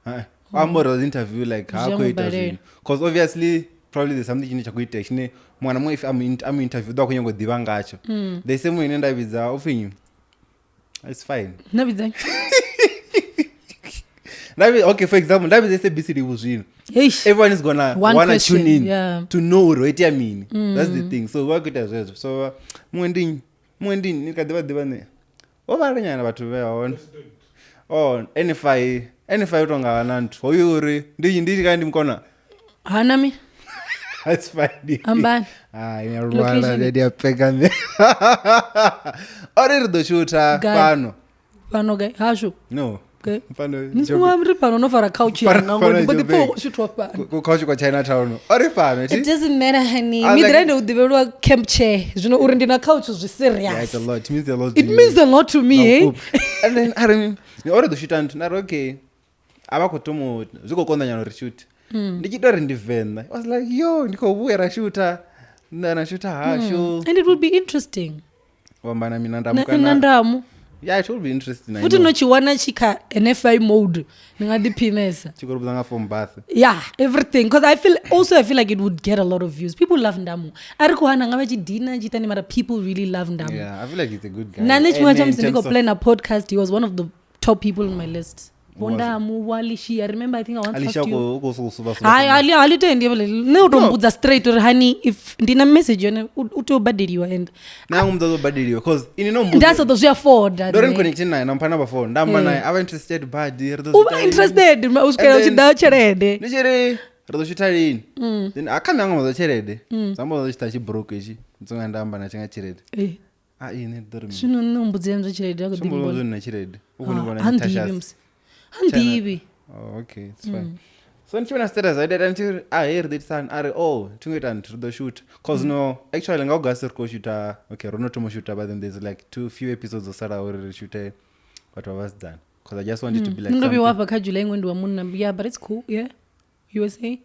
Ha. Amba uri zwa dzi interview like ha Zwi a khou ita mu balela. zwino. Cause obviously probably there's something tshine tsha khou itea tshine muṅwe na muṅwe if I'm interview ḓo a khou nyanga u ḓivha ngatsho. The same way ine nda vhidza upfi nnyi? It's fine. Na vhidza. Okay, for example, nda vhidza SABC Livhu zwino. Eish. Everyone is gonna One wanna question, tune in yeah. to know uri ho itea mini. That's the thing. So vha khou ita zwezwo. So muṅwe ndi nnyi? Muṅwe ndi nnyi? Ni kha ḓi vha ḓivha nṋe. Vho vhala nyana vhathu vhe hone. Oh, NFI, NFI u tonga na nthu. Hoyu uri ndi ndi kha ndi mukona. Hana mi. That's fine. Ambani. Ai, ni a lwala, Location. ndi a peka nṋe. Ori ri ḓo shutha Gai. fhano. Fhano gai hashu. No. Gai. Fhano. Ni songo amba ri fhano no fara couch yanga Fhano ngori ndi mbo ḓi pfa Joburg. u shuthwa fhano. Ku couch kwa Chinatown. Ori fhano, thi? It doesn't matter honey. I was Mi like- ḓira ndi u ḓivhelwa camp chair. Zwino uri ndi na couch zwi serious. Yeah, it's a lot. It means a lot. to It you. means a lot to me, eh? And then a ri ori ḓo shuta nthu nda ri okay a vha khou tomo zwi khou konḓa nyana uri shoot ndi tshi ita uri ndi venḓa. I was like yo ndi khou vhuya ra shutha nda na shutha hashu And it would be interesting. u amba na mina Na ndamu na kana ndamu. yeah it will be interesting I Futhi know. no tshi wana tshi kha NFI mode ni nga ḓiphinesa. Tshi khou ri vhudza nga form bath. Yeah, everything. Because I feel also I feel like it would get a lot of views. People love Ndamu. A ri khou hana nga vha tshi dina tshi itani mara people really love Ndamu. Yeah, I feel like he's a good guy. Na nṋe tshifhinga tsha And musi in ndi khou terms of- plan a podcast, he was one of the top people on my list. Vho Was it? Ndamu, Vho Alicia. I remember I think I once Alicia asked you. u khou suvha suvha. Hayi ali ali tendi nṋe u to mbudza straight uri honey if ndi na message yone u tea u badeliwa and Na ngo mudza badeliwa cause ini no nda mbudza. sa ḓo zwi afforda. Ndo ri nṋe. ni connect naye na mpha number phone. Nda amba naye a vha interested badi ri ḓo U zwi vha ita lini. interested u swikela u tshi And ḓa tshelede. Ndi tshi ri ri ḓo shutha lini. Then a kha nṋe anga ḓo tshelede. Zwa amba ḓo tshita tshi broke itshi. Ntsonga nda amba na tshinga tshelede. Eh, A ine ḓo ri mini. Zwino nṋe u mbudzela zwa tshelede a khou ḓi Sumbulo mbona. zwo na tshelede. U khou ni vhona Ha ni nḓivhi thashasi. musi. Ha nḓivhi. Oh, okay, it's fine. So ndi tshi vhona status a ita ndi tshi ri ah hey ri ḓo itisani a ri oh thi ngo ita nthu ri ḓo shutha cause no actually nga August ri khou shutha okay ro no thoma u shutha but then there's like two few episodes dzo salaho uri ri shuthe vhathu vha vhasidzana cause I just want it to be like Ndo vhuya something. wafha kha July iṅwe ndi wa munna. Yeah, but it's cool. Yeah. USA.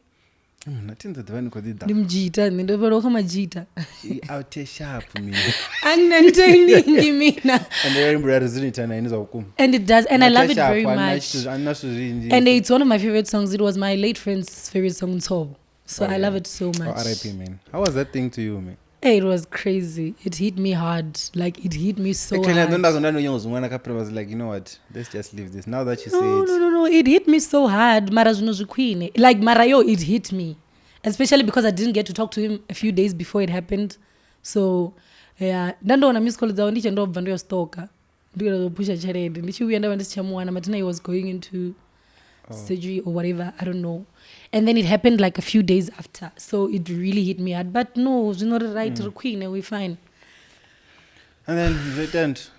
Na thi ndo ḓivha ni khou ḓi ḓa Ndi mujita nṋe ndo fhelelwa kha majita. I out sharp mina Angientertaining mina. and I remember resonate na ini zwa vhukuma And it does and I love it very much. Ana zwithu zwinzhi And it's one of my favorite songs. It was my late friend's favorite song, Ntobo. So Oh, I yeah. love it so much. Oh, RIP man. How was that thing to you man? Hey, it was crazy. It hit me hard. Like it hit me so Actually, I hard. don't know ndazwo kha I was like, you know what? Let's just leave this. Now that you say No, it. no. It hit me so hard. Mara zwino zwi khwine. Like mara yo, it hit me. Especially because I didn't get to talk to him a few days before it happened. So yeah, nda ndo wana miss call dzawe ndi tshe ndo bva ndo yo stalker. Ndi khou pusha tshelede. Ndi tshi vhuya nda vha ndi si tsha muwana. Mathina he was going into surgery or whatever, I don't know. And then it happened like a few days after. So it really hit me hard. But no, zwino ri right, ri khwine, we fine. And then the tent.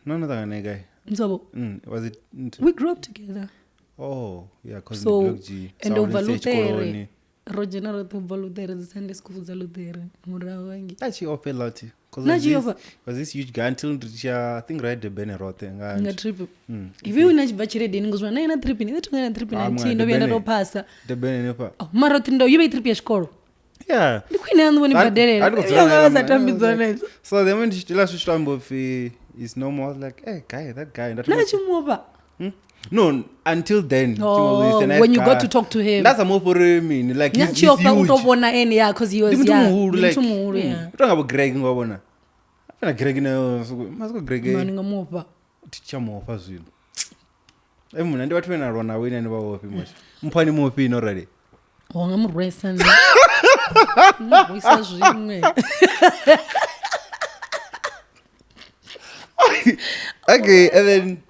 No, no, no, guy. Ntobo, Was it? we grew up together. Oh, yeah, because So, the G. and over Lutere. Ro dzhena roṱhe u bva Lutere, dzi Sunday school dza Lutere murahu hangi. That she opened lot. Because Na tshi ofha. was this huge guy until I think right the banner rote Nga trip. Ivi una tshi bva tsheledeni ngo zwa na ina trip ni ṱhonga na trip Ah, na mwana, nthihi ndo vhuya nda Durban. tou phasa. The banner nepa. Oh, mara uthi ndo yo vha i trip ya tshikolo. Yeah. Ndi khwine yaṋu vho ni badelela. I Vha vha sa tambidzwa nadzo. So the moment she last she is no more I was like, hey guy, that guy. That Na tshi muofha. No, until then. Oh, he's a nice when you got guy. to talk to him. Nda sa mu uri mini like Nṋe he's, tshi he's ofha u to huge. vhona ene, yeah, 'cause he was, Ndi muthu yeah, muhulu ndi like. muthu muhulu, yeah. U tonga vho Greg ngo vhona. Afana Greg na masiko Greg. Mani nga mu ofha. Thi tsha mu ofha zwino. E muna ndi vhathu vhe na lwa navho ine ni vha ofhi mutsho. Mphani mu ofhi no rali. Wa nga mu rwesa nṋe. Mu rwesa zwiṅwe. Okay, and then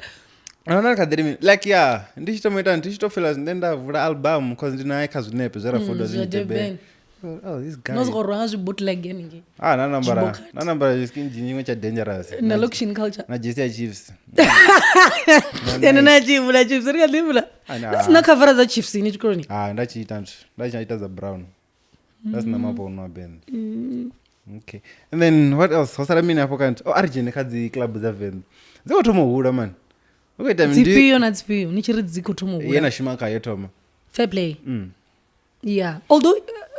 Another kha ḓi like yeah, ndi tshi to ita ndi tshi to fela nṋe nda vula album cause ndi naye kha zwinepe zwe ra foda Zwa zwi Durban. Oh, this guy. No soko rwa nga zwi bootleg hanengei. Ah, na nambara. Zwibokati. Na nambara skin tshiṅwe tsha dangerous. Na location culture. Na jersey ya Chiefs. Ene na tshi vula Chiefs ri kha ḓi vula. Ah, na. Na sina khavara dza Chiefs ini tshikoloni. Ah, nda tshi ita nthu. Nda tshi ita dza brown. Nda sina mabono a band. Okay. And then what else? Ho sala mini afho kanti? Oh, a ri dzhene kha dzi club dza Venḓa. Dzi khou thoma u hula man. U khou ita mini? Ndi Dzifhio na dzifhio ni tshi ri dzi khou thoma u ye hula. na shuma khayo thoma. Fair play. Mm. Yeah. Although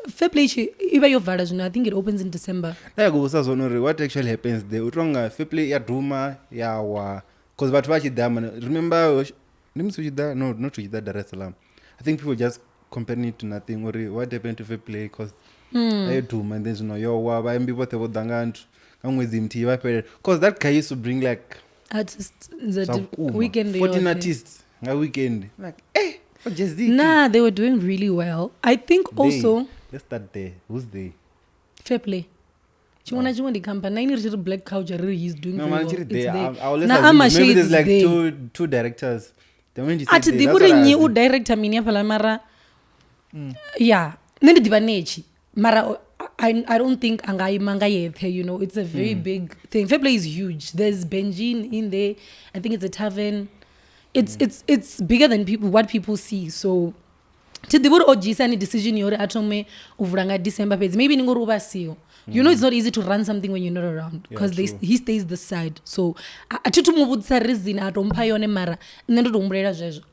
fair play tshi i vha yo vala zwino I think it opens in December. Nda ya vhudzisa zwone uri what actually happens there? U tonga fair play ya duma ya wa cause vhathu vha tshi ḓa man. Remember ndi musi u tshi ḓa no not u tshi ḓa Dar es Salaam. I think people just comparing it to nothing uri what happened to fair play cause mm. duma and then zwino yo wa vhaimbi vhoṱhe vho ḓa nga nthu nga ṅwedzi muthihi vha fhelela cause that guy used to bring like Artists dza zwa vhukuma weekend 14 yoṱhe. artists nga weekend like eh for Jay-Z. Nah, they were doing really well. I think also let's start there. Who's they? Fair play. Tshiṅwe na tshiṅwe ndi company. Na ini ri tshi ri Black Culture ri ri he's doing No, very man, well. chiri It's there. there. I will Na assume Ama maybe Shades there's like there. two directors. The moment you A said thi they, ḓivhi that's uri what I nnyi u assumed. director mini hafhaḽa mara yeah nṋe ndi ḓivha netshi mara I don't think a nga ima nga yeṱhe, you know, it's a very big thing. Fair play is huge. There's Benjin in there. I think it's a tavern. It's bigger than people what people see. So thi ḓivhi uri o dzhiisa ni decision ya uri a thome u vula nga December fhedzi maybe ni ngori u vha siho. You know, it's not easy to run something when you're not around Yeah, because true. he stays this side. So a thi thu mu vhudzisa reason a to mpha yone mara nṋe ndo to humbulela zwezwo.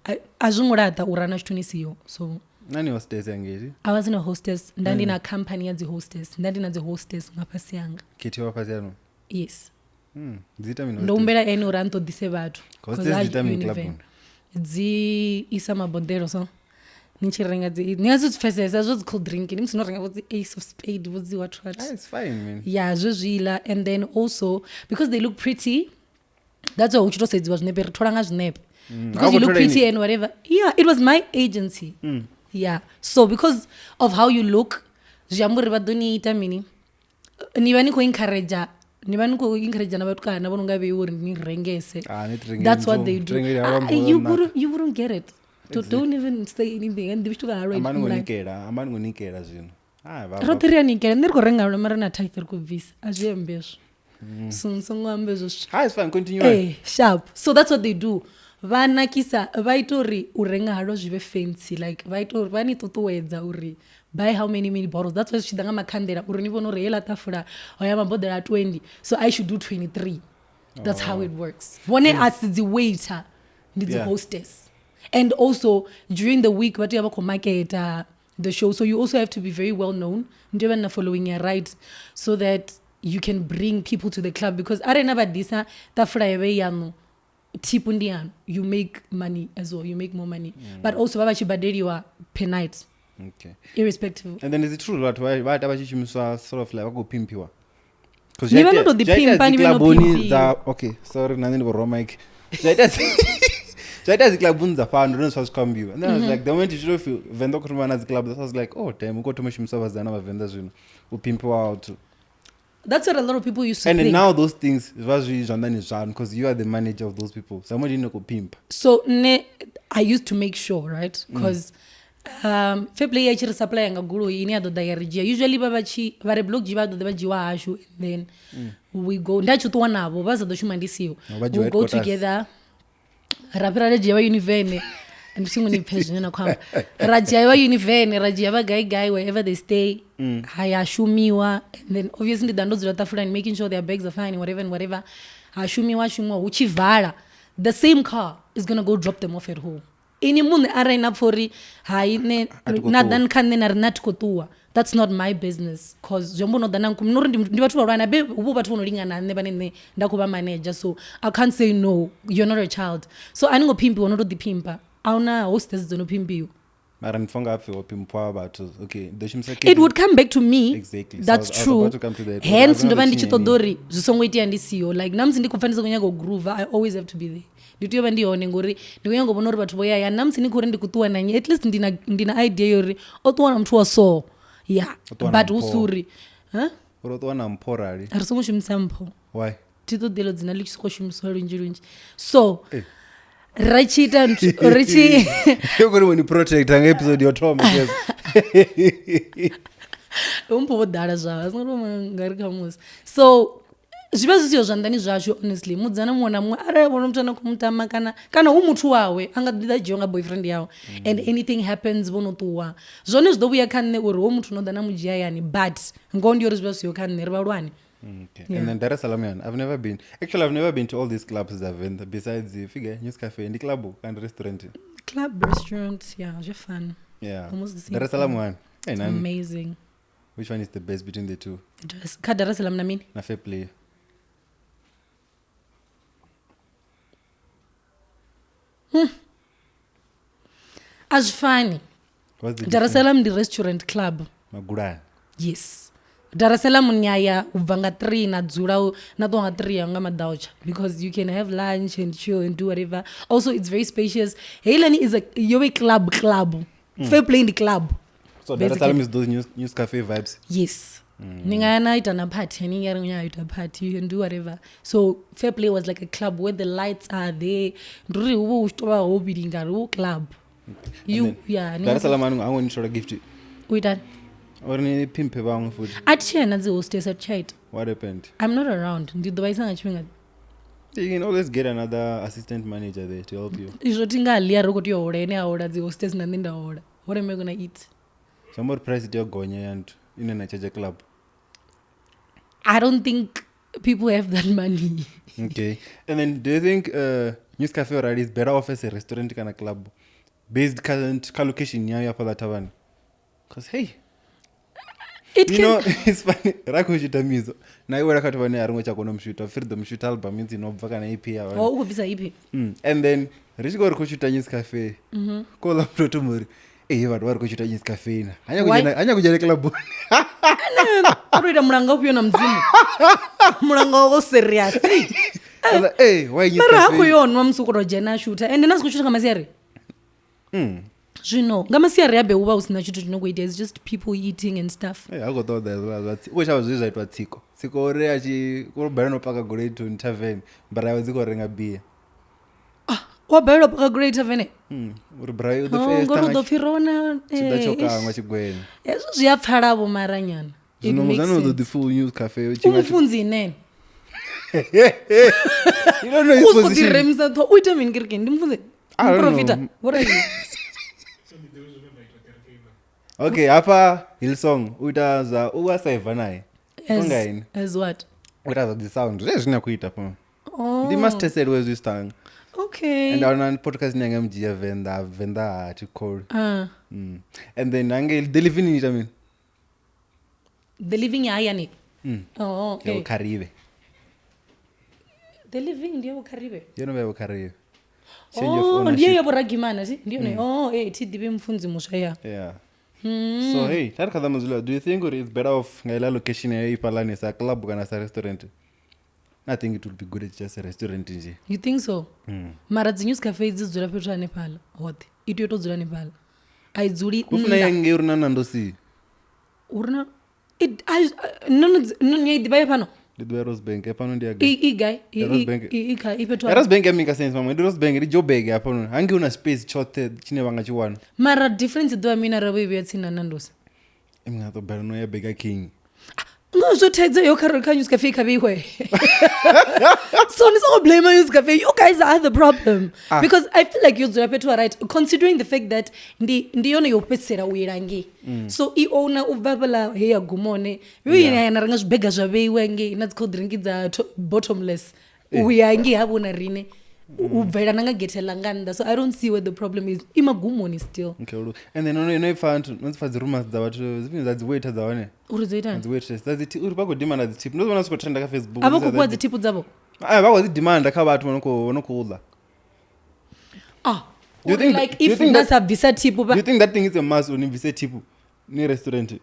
A zwi ngo laṱa u rana tshithu ni siho. So Nani hostess yangezi? I wasn't a hostess. Nda ndi na company ya dzi hostess. Nda ndi na dzi hostess nga fhasi yanga. Khethiwa fhasi ano. Yes. Dzi ita mini? Ndo humbela ene uri a nṱoḓise vhathu. Hostess 'Cause dzi ita mini univen. clubuni? Dzi isa maboḓelo so ni tshi renga dzi ni nga si zwi pfesesa zwo dzi cold drink ni musi no renga vho dzi Ace of Spade vho dzi what what. Ah, it's fine man. Yeah, zwe zwiḽa and then also because they look pretty that's why hu tshi to sedziwa zwinepe ri thola nga zwinepe. Because A you khou look thola pretty ini? and whatever. Yeah, it was my agency. Yeah. So because of how you look zwi amba uri vha ḓo ni ita mini? Ni vha ni khou encourage ni vha ni khou encourage na vhatukana vho no nga vheiwa uri ni rengese. Ah, ni tirengele That's what nthu, they do. tirengele halwa Ah, you mbola wouldn't, you wouldn't get it. So don't even say anything. And ndi halwa Amba ni ngo like nikela, amba ni ngo nikela zwino. Ah, vha. roṱhe ri a nikela nṋe ri khou renga halwa mara na tithe ri khou bvisa a zwi ambi hezwo. So songo amba hezwo zwithu. Ah, it's fine, continue. Eh, sharp. So that's what they do. Vha nakisa vha ita uri u renga halwa zwi vhe fancy like vha ita uri vha ni ṱuṱuwedza uri buy how many many bottles. That's why zwi tshi ḓa nga makhanḓela uri ni vhone uri heiḽa ṱafula ho ya maboḓelo a 20 so I should do 23. That's how it works. Vhone a si dzi waiter ndi dzi Yeah. hostess. And also during the week vha tea vha khou maketa the show, so you also have to be very well known. Ndi vha na following ya right so that you can bring people to the club because arali na vha ḓisa ṱafula ya vhe yaṋu tip ndi yaṋu, you make money as well, you make more money. But also vha vha tshi badeliwa per night. Okay. Irrespective. And then is it true vhathu vha ita vha tshi shumiswa sort of like vha khou pimpiwa? 'Cause Ni vha no tou ḓi pimpa, ni vhe no pimpiwa. Okay, sorry na nṋe ndi vho rwa mic. Zwa ita zwa ita dzi clubuni dza fhano ndo zwa zwi khou ambiwa. And then I was like the moment you should feel Venḓa khou thoma na dzi club, I was like oh damn, u khou thoma u shumiswa vhasidzana vha Venḓa zwino u pimpiwa vhathu. That's what a lot of people used to And think. now those things zwa zwi zwanḓani zwaṋu because you are the manager of those people. So I'm not pimpa. So nne I used to make sure, right? Because fair play ya tshi ri supply nga goloi ine ya ḓo ḓa ya ri dzhia. Usually vha vha tshi vha re block G vha ḓo ḓa vha dzhiwa hashu and then we go. Nda tshi ṱuwa navho vha sa ḓo shuma ndi siho. No, vha dzhiwa We go headquarters. together. Ra fhira ra dzhia vha Univene. Ndi tshiṅwe ni pfe zwine na khou amba. Ra dzhia vha Univene, ra dzhia vha gai gai wherever they stay. Ha ya shumiwa and then obviously ndi ḓa ndo dzula ṱafulani making sure their bags are fine whatever and whatever. Ha shumiwa shumiwa hu tshi vala. The same car is going to go drop them off at home. Ini muṋe arali na pfa uri hai nṋe A thi khou na ṱuwa. ḓani kha nṋe na ri na thi khou ṱuwa. That's not my business, cause zwi amba no ḓa na nkumi nori ndi vhathu vhahulwane abe hu vho vhathu vho no lingana nṋe vhane nṋe nda khou vha manager, so I can't say no, you're not a child. So a ni ngo phimpiwa, no to ḓi phimpa, a huna hostess dzo no phimpiwa. Mara ni pfa nga pfi ho pimpiwa vhathu. Okay, ḓo shumisa It would come back to me. Exactly. So That's I was true. about to come to that. Hence I ndo vha ndi tshi was ṱoḓa uri zwi songo itea ndi siho, like na musi ndi khou pfa ndi sa khou nyaga u groove, I always have to be there. Ndi tea u vha ndi hone ngori ndi khou nyaga u vhona uri vhathu vho ya ya, na musi ni khou ri ndi khou ṱuwa na nnyi, at least ndi na idea ya uri o ṱuwa na muthu wa so, yeah. O ṱuwa na But hu si mpho. uri, huh? Uri o ṱuwa na mpho rali. Ri songo shumisa mpho. Why? Thi ṱoḓi elo dzina ḽi tshi sokou shumisiwa lunzhi lunzhi, so Eh. ra tshi ita ri tshi Yo kori ni protect nga episode yo thoma, yes. Mpho vho ḓala zwavho, a songo tou nga ri kha musi, so zwi vha zwi siho zwanḓani zwashu. Honestly, mudzana muṅwe na muṅwe arali a vhona muthu ane a khou mutama kana hu muthu wawe, a nga ḓi ḓa dzhiwa nga boyfriend yawe, and anything happens vho no ṱuwa, zwone zwi ḓo vhuya kha nṋe uri ho muthu no ḓa na mu dzhia yani, but ngoho ndi uri zwi vha zwi siho kha nṋe, ri vhahulwane. Okay. Yeah. And then Dar es Salaam, yan, I've never been. Actually, I've never been to all these clubs that I've been besides the Figure News Cafe and the club and restaurant. Club, restaurant, yeah, zwi fun. Yeah. Almost the same Dar es Salaam thing. one. Hey, It's nan, amazing. which one is the best between the two? Kha Dar es Salaam na mini? Na fair play. A zwi fani. What's the Dar es difference? Salaam ndi restaurant club. Magulani. Yes, Dar es Salaam ni aya u bva nga 3 na dzula na ṱuwa nga 3 ya nga maḓautsha, because you can have lunch and chill and do whatever. Also, it's very spacious. Heiḽani is a yo vhe club club. Fair play ndi club. So Dar es Basically. Salaam is those news cafe vibes. Yes, ni nga ya na ita na party, ni nga ri nya ita party, you can do whatever. So fair play was like a club where the lights are there, ndi uri hu vha hu tshi tou vha ho vhilinga ri hu club. You, then yeah, ni Dar es nga Salaam ango ni thola gift. U itani? Or ni pimpe vhaṅwe futhi. A thi tshena dzi hostess, a thi tsha ita. What happened? I'm not around, ndi ḓo vhaisa nga tshifhinga. You can always get another assistant manager there to help you. Izwo thi nga ḽia, ri khou tea u hola, ene a hola dzi hostess na nṋe nda hola, what am I gonna eat? Zwi uri price tea u gonya ya nthu ine na charge club. I don't think people have that money. Okay. And then do you think News Cafe already is better off as a restaurant kana club based current ka location yayo ya fhaḽa thavhani? Because hey, It you can know, it's funny. Ra khou shuta mizo. Na iwe ra kha vhathu vhane a ri ngo tsha kona u mushuta. Pfi ri ḓo mushuta album idzi no bva kana EP ya Oh, u khou bvisa EP. And then ri tshi khou ri khou shuta News Cafe. Ko ḽa muthu o thoma uri ee vhathu vha ri khou shuta News Cafe na. Hanya Why? kudzhena hanya kudzhena club. O to ita mulanga ufhio na mudzimu, mulanga wo serious? Eh, why News Mara ha Cafe? khou yo nwa musi u khou tou dzhena a shutha, ende na si khou shutha nga masiari. Zwino nga masiari abe hu vha hu sina tshithu tshino khou itea, it's just people eating and stuff. Eh, ha khou ṱoḓa hezwiḽa zwa u khou shavha zwezwi zwa itwa tsiko tsiko uri a tshi u balelwa no paka goloi thoni tavern bra yawe dzi khou renga bia. Wa balelwa paka goloi tavern? Uri bra u ḓo Oh, pfi ngori u ḓo pfi rona tshi ḓa tsho eh, kangwa tshigwena. Hezwo zwi a pfalavho maranyana. It Zwino makes muzani u ḓo sense. ḓi full news cafe U mufunzi nene. You don't know his U sokou ḓi position. remisa ṱhoho, u ita mini kerekeni? Ndi mufunzi? I don't know. Muprofita vho ri Okay, hafha Hillsong u ita zwa u a saiva naye. Unga ini As what? U ita zwa dzi sound zwezwi zwine a khou ita fhano. Oh. Ndi master sel wezwi stang. Okay. And ahuna podcast ine yanga mudzhia venḓa venḓa ha thi kholi. Ah. And then hangei the living ni ita mini? The living ya hayani? Oh, okay. Ya vhukharibe. The living ndi ya vhukharibe? Yo no vha ya vhukharibe. Change of Oh, ndi ye ownership. ya vhoragimana ti ndi yone. Oh, eh, thi ḓivhi mufunzi muswa ya. Yeah. So hey, tari kha ḓa do you think uri it's better off nga iḽa location yayo ifhaḽani sa club kana sa restaurant? I think it would be good at just a restaurant nje. You think so? Mara dzi news cafe dzi dzula fhethu hanefhaḽa hoṱhe, i tea u tou dzula hanefhaḽa, a i dzuli Hu funa nnḓa. ya ngei uri na Nando's. Uri na no ni a i ḓivha ya fhano? Ndi ḓivha Rosebank hafhano ndi ya gai? I gai? Ya Rosebank. I kha i fhethu Ya Rosebank ya maker sense mamwe ndi Rosebank ndi Joburg hafhanoni. Hangei hu na space tshoṱhe tshine vha nga tshi wana. Mara difference i ḓovha mini arali vho i vhea tsini na Nando's? I nga ḓo balelwa no ya Burger King. Ngazwo thaidzo yo kha kha news cafe kha vheiwe, so ni songo blame news cafe, you guys are the problem. Ah. Because I feel like yo dzula fhethu ha right, considering the fact that ndi yone yo fhedzisela u ila ngei, so i owner u bva fhaḽa he ya guma hone yo ina na renga zwibega zwa vheiwa ngei na dzi cold drink dza bottomless u ya ngei ha vhona rine. U bvela na nga gethe ḽa nga nnḓa, so I don't see where the problem is. I magumoni still. Okay, and then no ipfa nthu no pfa dzi rumors dza vhathu dzi dza dzi waiter dza hone. Uri dzo itani? Dzi waitress dza dzi uri vha khou demanda dzi tip. Ndo zwi vhona zwi khou trenda kha Facebook. A vha khou fhiwa dzi tip dzavho? Ai, vha khou dzi demanda kha vhathu vha no khou ḽa. Ah. Do you think like if nda sa bvisa tip vha Do you think that thing is a must uri ni bvise tip ni restaurant?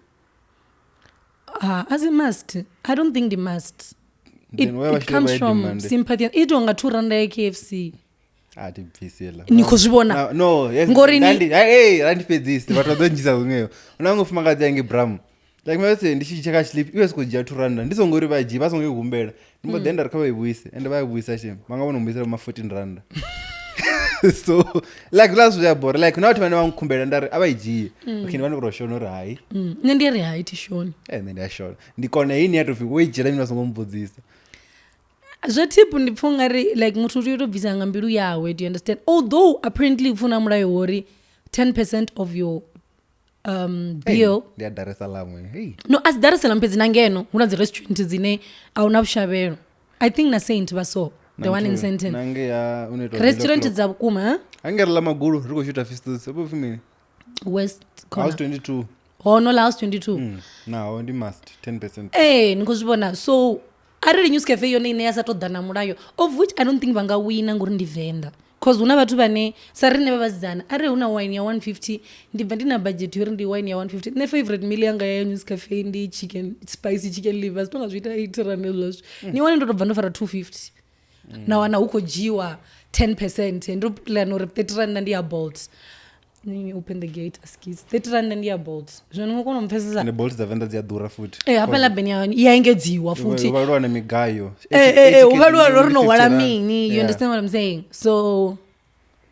Ah, as a must. I don't think the must. It comes from sympathy. I tonga 2 rand ya KFC. A ti bvisela. Ni khou zwi vhona? No, yes. Ngori ni hey, randi fhedzisi vhathu vha ḓo ndzhisa huṅweho. Una ngo fumakadzi yange Bram. Like mase ndi tshi tsheka slip iwe siko dzhia 2 rand. Ndi songo uri vha dzhie, vha songo i humbela. Ndi mbo ḓi enda ri kha vha i vhuise. Ende vha i vhuisa shem. Vha nga vhona mbuyisela ma 14 rand. So like la zwi ya bora like na vhathu vhane vha nkhumbela nda ri a vha i dzhie. Okay, ndi vha ndi khou shona uri hai. Nṋe ndi ri hai thi shoni. Nṋe ndi a shona. Ndi kona heyi ni ya to pfi wo i dzhiela mina songo mbudzisa. Zwa tip ndi pfa ungari like muthu u tea u to bvisa nga mbilu yawe, do you understand? Although apparently hu na mulayo wo uri 10% of your bill. Ndi a Dar es Salaam. Hey. No, a si Dar es Salaam fhedzi na ngeno hu na dzi restaurant dzine a huna vhushavhelo. I think na Saint vha so, the one in Sandton. Nange ya une to restaurant dza vhukuma, ha? Ange ri la magulu ri khou shoota Fistos. Hapo pfi mini? West corner. House 22. Hono la House 22. Naho ndi must 10%. Ni khou zwi vhona. So arali News Cafe yone ine ya sa tou ḓa na mulayo, of which I don't think vha nga wina ngori ndi Venḓa. Cause huna vhathu vhane sa riṋe vha vhasidzana arali hu na wine ya 150 ndi bva ndi na budget uri ndi wine ya 150. Nṋe favorite meal yanga ya News Cafe ndi chicken spicy chicken liver, zwi tonga zwi ita 80 rand hezwiḽa zwithu. Ni wane ndo to bva ndo fara 250. Na wana hu khou dzhiwa 10%, ndo plan uri 30 rand ndi ya Bolt. Ni open the gate askis. 30 rand ndi ya Bolt. Zwino ni nga kona u mpfesesa. Ende Bolt dza Venḓa dzi a ḓura futhi. Hafha labeni ya engedziwa futhi. Hu vhaliwa na migayo. Hu vhaliwa uri no hwala mini, you understand what I'm saying? So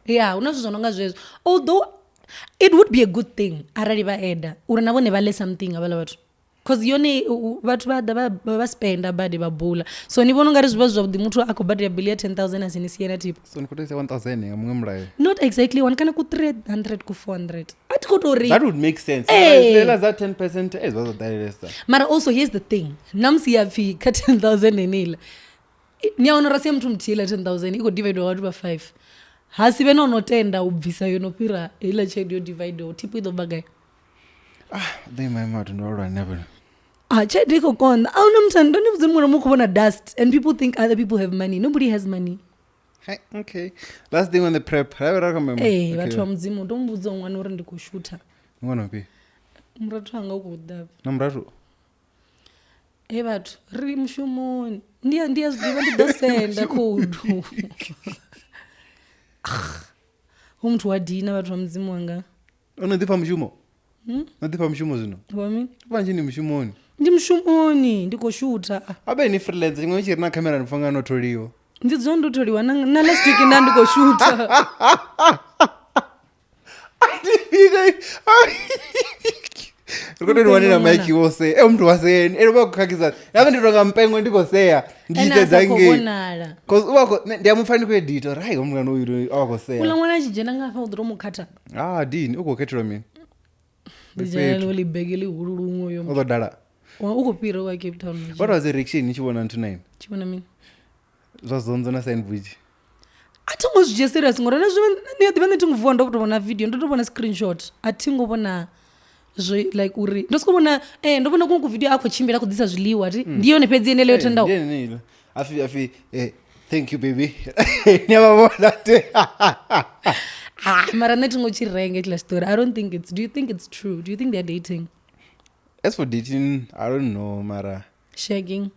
yeah, hu na zwithu zwo no nga zwezwo. Although it would be a good thing arali vha eda uri na vhone vha ḽe something havhaḽa vhathu. Cause yone vhathu vha ḓa vha spenda badi vha bula. So ni vhona ungari zwi vha zwi zwavhuḓi muthu a khou badela bill ya 10,000 a si ni sie na tip. So ni khou tou isa 1,000 nga muṅwe mulayo. Not exactly one kana ku 300 ku 400. A thi khou tou ri That would make sense. Lela za 10% zwa zwo ḓalelesa. Mara also here's the thing. Namusi ya pfi kha 10,000 heneiḽa. Ni a wana uri a si ya muthu muthihi ḽa 10,000 i khou dividiwa vhathu vha 5. Ha si vhe na ono tenda u bvisa yo no fhira heiḽa tshelede yo dividiwaho. Tip i ḓo bva gai? Ḓo ima ima vhathu ndi vhahulwane hafha. Ah, tshelede i khou konḓa. A huna muthu ndo ni vhudza uri muṅwe na muṅwe u khou vhona dust and people think other people have money. Nobody has money. Hey, okay. Last thing on the prep. Ra vha ra kha memo. Vhathu vha Mudzimu ndo mu vhudza ṅwana uri ndi khou shutha. Ṅwana ufhio? Murathu wanga u khou ḓa. Na murathu? He vhathu ri mushumoni. Ndi a zwi ḓivha ndi ḓo senda code. Hu muthu wa dina vhathu vha Mudzimu wanga. O no ḓifha mushumo? No ḓifha mushumo zwino? Wa mini? Vhanzhi ni mushumoni. Ndi mushumoni, ndi khou shutha. Habe ni freelance, tshiṅwe tshi ri na camera ni pfanga no tholiwa. Ndi dzula ndo tholiwa na last week nda ndi khou shutha. Ri khou tou ni wanela mic wo sea. Muthu wa sea ene vha khou khakhisa. Nda ndi tonga mpengo ndi khou sea. Ndi Ene a tshi sedza sa khou ngei. vhonala. Cause u vha khou ndi a mupfa ndi khou edita uri hai mungana uyu a vha khou sea. Uḽa ṅwana a tshi dzhena nga hafha u ḓo to mu khatha. Ah, dini u khou khethelwa mini? Ndi dzhena ḽo ḽibege ḽihulu luṅwe uyo. U ḓo dala. U khou fhira wa Cape Town. What was the reaction ni tshi vhona nthu nine? Tshi vhona mini? Zwa Zonzo na sandwich. A thi ngo zwi dzhia serious ngori na zwi ni a ḓivha nṋe thi ngo vuwa ndo to vhona video, ndo to vhona screenshot. A thi ngo vhona zwo like uri ndo soko vhona ndo vhona kuṅwe ku video a khou tshimbila a khou ḓisa zwiḽiwa thi. Ndi yone fhedzi yeneyo yo tendaho. Ndi yeneyo. Afi thank you baby. Ni a vha vhona te. Ah, mara nṋe thi ngo tshi renga hetshiḽa story. I don't think it's, do you think it's true? Do you think they're dating? As for dating, I don't know mara. Shagging.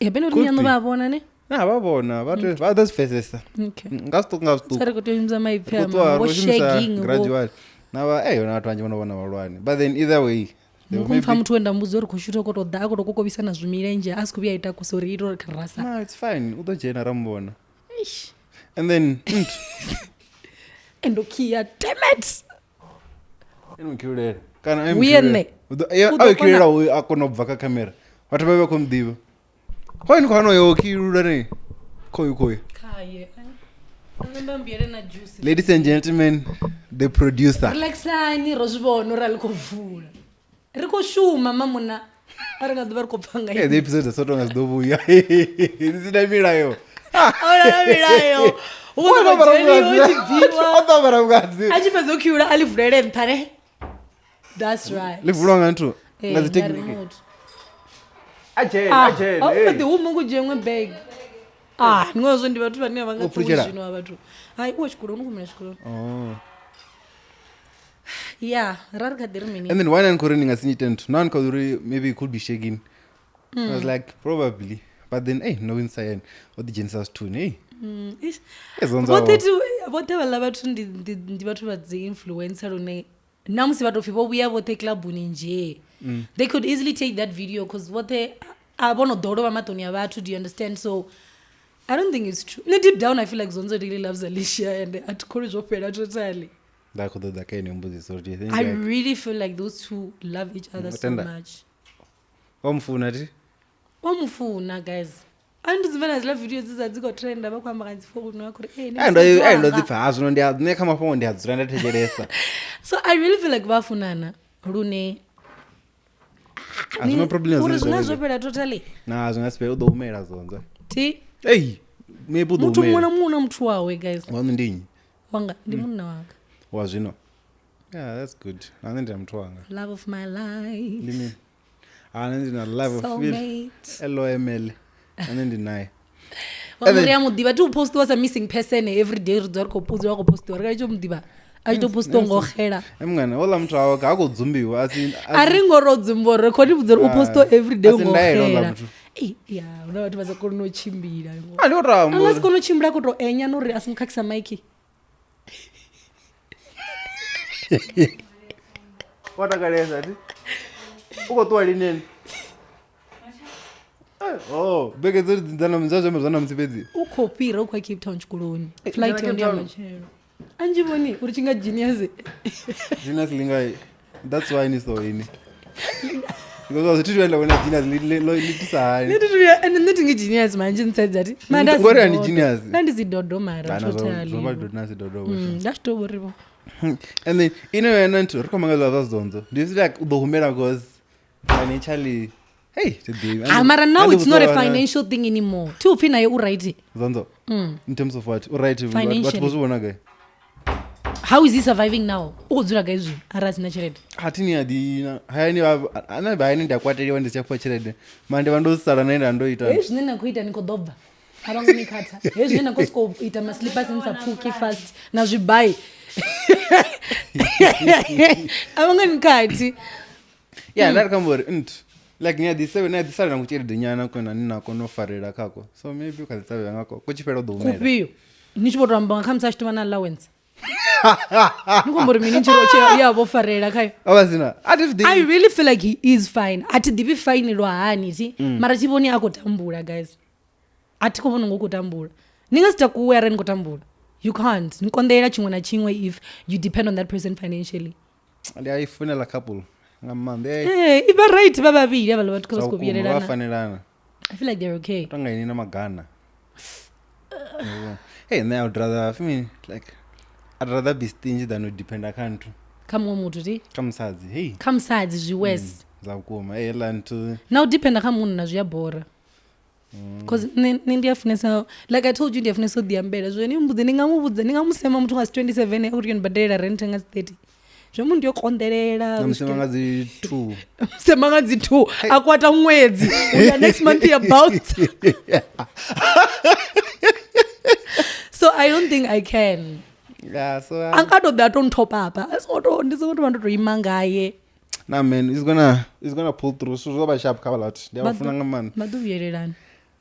Bene uri miyaṋu vha vhona ne? Na vha vhona, vha tea vha ḓo zwi pfesesa. Okay. Nga zwiṱuku nga zwiṱuku. Sa ri khou tea u shumisa maipfi a Ri khou ṱuwa, vho ri khou shumisa shagging vho. gradual. Na vha yona vhathu vhanzhi vho no vhona vhahulwane. But then either way, they will Mukho mpfa maybe muthu we nda mbudza uri khou shutha u khou tou ḓa a khou tou kokovhisa na zwimilenzhe a si khou vhuya a ita kusa uri ito ri rasa. No, it's fine. U ḓo dzhena ra muvhona. Eish. And then And okay, damn it. Eno khilulela. Kana Uye nṋe. U ḓo U ḓo a khilulela uyu a kona u bva kha camera. Vhathu vha vha khou muḓivha. Khoyu ni khou hana yo khilula ne. Khoyu khoyu. Khaye. Nṋe nda mbuyele na juice. Ladies and gentlemen, the producer. Relaxani ro zwi vhona uri a ḽi khou vula. Ri khou shuma mamuna. A ri nga ḓuvha ri khou pfa nga The episode dza soto nga dzi ḓo vhuya. Dzi sina milayo. Ahuna na milayo. Hu O ḓo ambara tshi vhukadzi. bviwa O ḓo ambara vhukadzi. a tshi fhedza u khiula a ḽi vulele nṱha ne. That's right. Ḽi vulwa nga nthu Eh, nga dzi nga technique. remote. A dzhene, Ah, a dzhene. a u hey. ḓi huma ku dzhia iṅwe bag. Ah, ni ngazwo ndi vhathu vhane a vha nga O ṱuwi pfutshela? zwino havha vhathu. Hai, u wa tshikoloni, u khou humela tshikoloni. Oh. Yeah, ra ri kha ḓi ri mini? And then why not khori ni nga si nyite nthu? Now ni uri maybe it could be shaking. I was like probably. But then hey, no inside o ḓi dzhenisa zwithuni. Hey. Ish. Ezonza. Vhoṱhe vhoṱhe vhaḽa vhathu ndi vhathu vha dzi influencer lune na musi vha tou pfhi vho vhuya vhoṱhe clubuni nzhe. They could easily take that video cause vhoṱhe a vho no ḓowela u vha maṱoni a vhathu, do you understand? So I don't think it's true. Nṋe deep down I feel like Zonzo really loves Alicia and a thi kholwi zwo fhela totally. Nda khou ḓo ḓa kha ine mbudziso uri do you think I like really feel like those two love each other so Tenda. much. wa mufuna thi? Wa mufuna guys. A ndi dzivha na dziḽa video dze dza dzi khou trenda vha khou amba nga dzi founu vha khou ri eh, ni Ai ndo musadzi ai ndo wanga. ḓi pfa ha zwino ndi a nṋe kha mafhungo ndi a dzula nda thetshelesa. So I really feel like vha funana lune A zwi na problem uri zwine zwi nga zwa zwo fhela totally. Na zwi nga si fhele u ḓo humela Zonzo. Thi Ei, maybe u ḓo muthu muṅwe na humela. muṅwe na muthu wawe guys. Waṋu ndi nnyi? Wanga ndi munna wanga. Wa zwino. Yeah, that's good. Na nṋe ndi na muthu wanga. Love of my life. Ndi mini? Ah, nṋe ndi na love of Soulmate. LOML. Na nṋe ndi naye. Wa ri a muḓivha ti u postiwa sa missing person every day ri dzula ri khou dzula khou postiwa ri kha tshi muḓivha a tshi to postiwa ngo xela. E mngana, houḽa muthu hawe ha khou dzumbiwa a si A ri ngo ro dzumba uri khou ni vhudza uri u postiwa every day A si ngo ndaela houḽa xela. muthu. Ei, ya hu na vhathu vha sa koni no tshimbila. Ah, ndi khou tou A amba nga si uri- kone u tshimbila a khou tou enya no uri a songo khakhisa maiki. Wa takalesa thi? U khou ṱuwa lini ene? Oh, bege dzo dza na dza zwiambaro zwa ṋamusi fhedzi. U khou fhira u khou ya Cape Town tshikoloni. Eh, Flight dzhena yone ya Cape Town. matshelo. A nzhi vhoni uri tshi nga genius. Genius linga that's why ni so ini. Because zwithu zwi nda vhona genius li thusa hani. Nṋe thi thu vhuya ende nṋe thi ngi genius manje ntsedza thi. Mara nda si Ngori a ni dodo. genius. Nda ndi si dodo mara Kana zwo totally. zwo vha dodo na si dodo. Nda tshi tou vhori vho. And then ino yena nthu ri khou mangadzwa zwa Zonzo. Do you feel like u ḓo humela because financially hey, thi ḓivhi. Ah, mara now Andi it's not a vhudzwa financial thing anymore. Thi upfi naye u right. Zonzo. In terms of what? U right vhathu Financially. vho zwi vhona gai? How is he surviving now? U khou dzula gai zwino arali a sina tshelede? A thi ni a ḓi hayani ana hayani ndi a kwateliwa ndi si tsha fhiwa tshelede. Mara ndi vha ndo sala na ine nda ndo ita. Hezwi zwine na khou ita ni khou ḓo bva. A vha ngo ni khatha. Hezwi zwine na khou sokou ita ma slippers ni sa pfuki fast na zwibai. A vha ngo ni khathi. Yeah, nda ri kha amba uri nthu like ni a ḓi seve ni a ḓi sala na kutshelede nyana kona ni na kona u farela khako. So maybe u kha ḓi savela ngako ku tshi fhela u ḓo humela. Kufhio? Ni tshi vho to amba nga khamusi a tshi tou vha na allowance. Ni khou amba uri mini tshiro tshe ya vho farela khayo. A vha sina. A thi zwi I ḓivhi. really feel like he is fine. A thi ḓivhi fine lwa hani thi. Mara thi vhoni a khou tambula guys. A thi khou vhona ngo khou tambula. Ni nga si takuwe arali ni khou tambula. You can't. Ni konḓelela tshiṅwe na tshiṅwe if you depend on that person financially. Ndi a i funela couple nga maanḓa. Eh, i vha right vha vhavhili havhaḽa vhathu kha vha Zwa sokou vhukuma vha vhuyelelana. fanelana. I feel like they're okay. Tonga ini na magana. Hey, nṋe I would rather for me like I'd rather be stingy than u dependa kha nthu Kha muṅwe muthu ti. kha musadzi. Hey, Kha musadzi zwi worse. zwa vhukuma. Hey, heiḽa nthu Na u dependa kha munna zwi a bora. Cause nṋe ndi a funesa like I told you ndi a funesa u ḓiambela zwino ni mbudze ni nga mu vhudza ni nga mu sema muthu nga dzi 27 a uri yo ni badelela rent nga dzi 30 zwo mu ndi yo konḓelela na musema nga dzi 2. sema nga dzi 2 a kwata ṅwedzi uya next month ya bounce so I don't think I can Yeah, so a nga to ḓa a to ntop up a songo to ndi songo to vha ndo to ima ngaye Nah man, he's gonna pull through. So zwo vha sharp kha vhaḽa vhathu. Ndi a vha funa nga maanḓa. vha ḓo vhuyelelana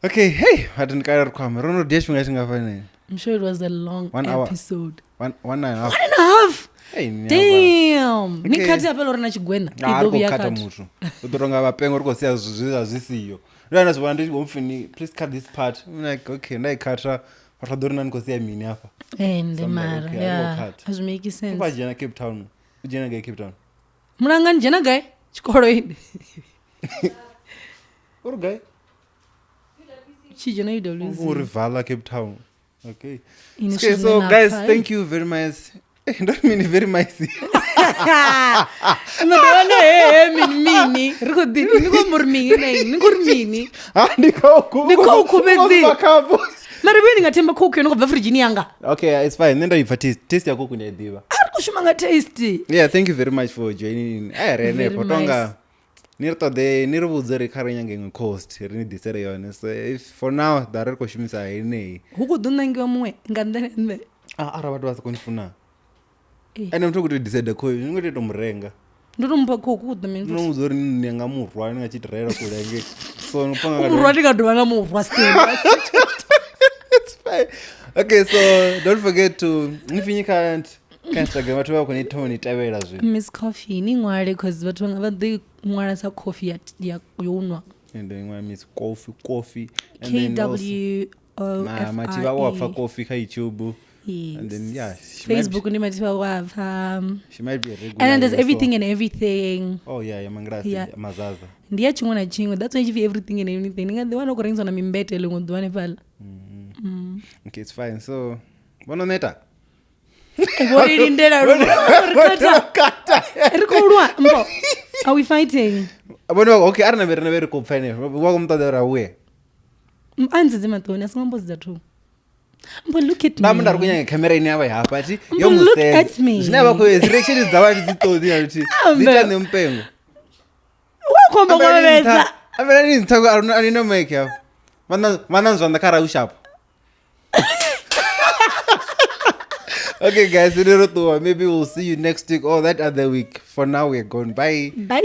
Okay, hey, vhathu ndi kale ri khou amba. Ro no dia tshifhinga tshingafhani? I'm sure it was a long One hour. episode One and a half. one and a half Hey, ni a vhala. Damn. Ni Okay. khathi hafhaḽa uri na tshigwena i Ah, ri ḓo khou vhuya khatha khathi. muthu. U ḓo tonga vhapengo ri khou sia zwithu zwe zwa zwi siho. Ndo nda zwi vhona ndi tshi khou pfi ni please cut this part. I'm like okay, nda i khatha. Vhathu vha ḓo ri na ni khou sia mini hafha. Ende So I'm like, mara okay, a ri yeah. khou cut. A zwi make U sense. khou dzhena Cape Town. U dzhena gai Cape Town? Mulanga ni dzhena gai? Tshikolo ini. Uri gai? Tshi dzhena UWC. Uri vala Cape Town. Okay. Ini Okay, zwithu so zwine na guys, pfa, thank you very much. Eh, ndo ri mini very much. No ḓo wana he he mini mini. Ri khou ḓi ni khou amba uri mini na ini. Ni khou ri mini. Ah, ndi khou Ndi khou khupedzile. Khapo. Mara vhuye ndi nga themba coke yo no khou bva firidzhini yanga. Okay, it's fine. Nṋe ndo i pfa taste. Taste ya coke ndi a i ḓivha. A ri khou shuma nga taste. Yeah, thank you very much for joining in. Eh, ri Very henefho tonga nice. ni ri ṱoḓe ni ri vhudze uri kha ri nyange iṅwe cost ri ni ḓisele yone. So if for now ḓa ri khou shumisa yeneyi. Hu khou ḓo ṋangiwa muṅwe nga nnḓa na nṋe. Ah, arali vhathu vha sa koni funa. Eh. Ene muthu u khou tea u decide khoyu, ni khou tea u tou mu renga. Ndo to mupha coke u ḓo mini No futhi. mudza uri ni nga murwa ni nga tshi tirela kule ngei. So ni pfa nga Murwa ndi nga dovha na murwa still. It's fine. Okay, so don't forget to ni finye kha kha Instagram vhathu vha khou ni thoma ni tevhela zwino. Miss Coffee ni ṅwale cause vhathu vhanga vha ḓi ṅwala sa coffee ya ya yo nwa. And then ṅwala Miss Coffee Coffee and K then also W O Ma F R Mathivha wa pfa E. Coffee kha YouTube. Yes. And then yeah, she might Facebook ndi Mathivha wa pfa. she might be a regular. And then there's here, so- everything and everything. Oh yeah, ya mangrasi Yeah. mazaza. Ndi ya tshiṅwe na tshiṅwe. That's why tshi everything and everything. Ndi nga ḓi wana u khou rengisiwa na mimbete ḽiṅwe ḓuvha hanefhaḽa. Okay, it's fine. So vhono neta. Vho ri lindela lu. Ri kata. Ri khou lwa mbo. Are we fighting? Vhono okay, a ri na vhe ri na vhe ri khou pfa henefho. Wa khou mu ṱoḓa uri a vhuye. A ndzedze maṱoni a songo mbo thu. Mbo look at me. Nda munda ri khou nyaga khamera ine ya vha hafha thi yo Mbo mu look sedza. at me. Zwine a vha khou dzi reaction dza vhathu dzi ṱoḓi na luthihi. Dzi Ambe. ita nṋe mupengo. Wa khou amba kwavhedza. Ambelani nṱha a ni na mic hafha. Vha na zwanḓa kha ra u sharp. Okay guys, ri ro ṱuwa. Maybe we'll see you next week or that other week. For now we're gone. Bye. Bye.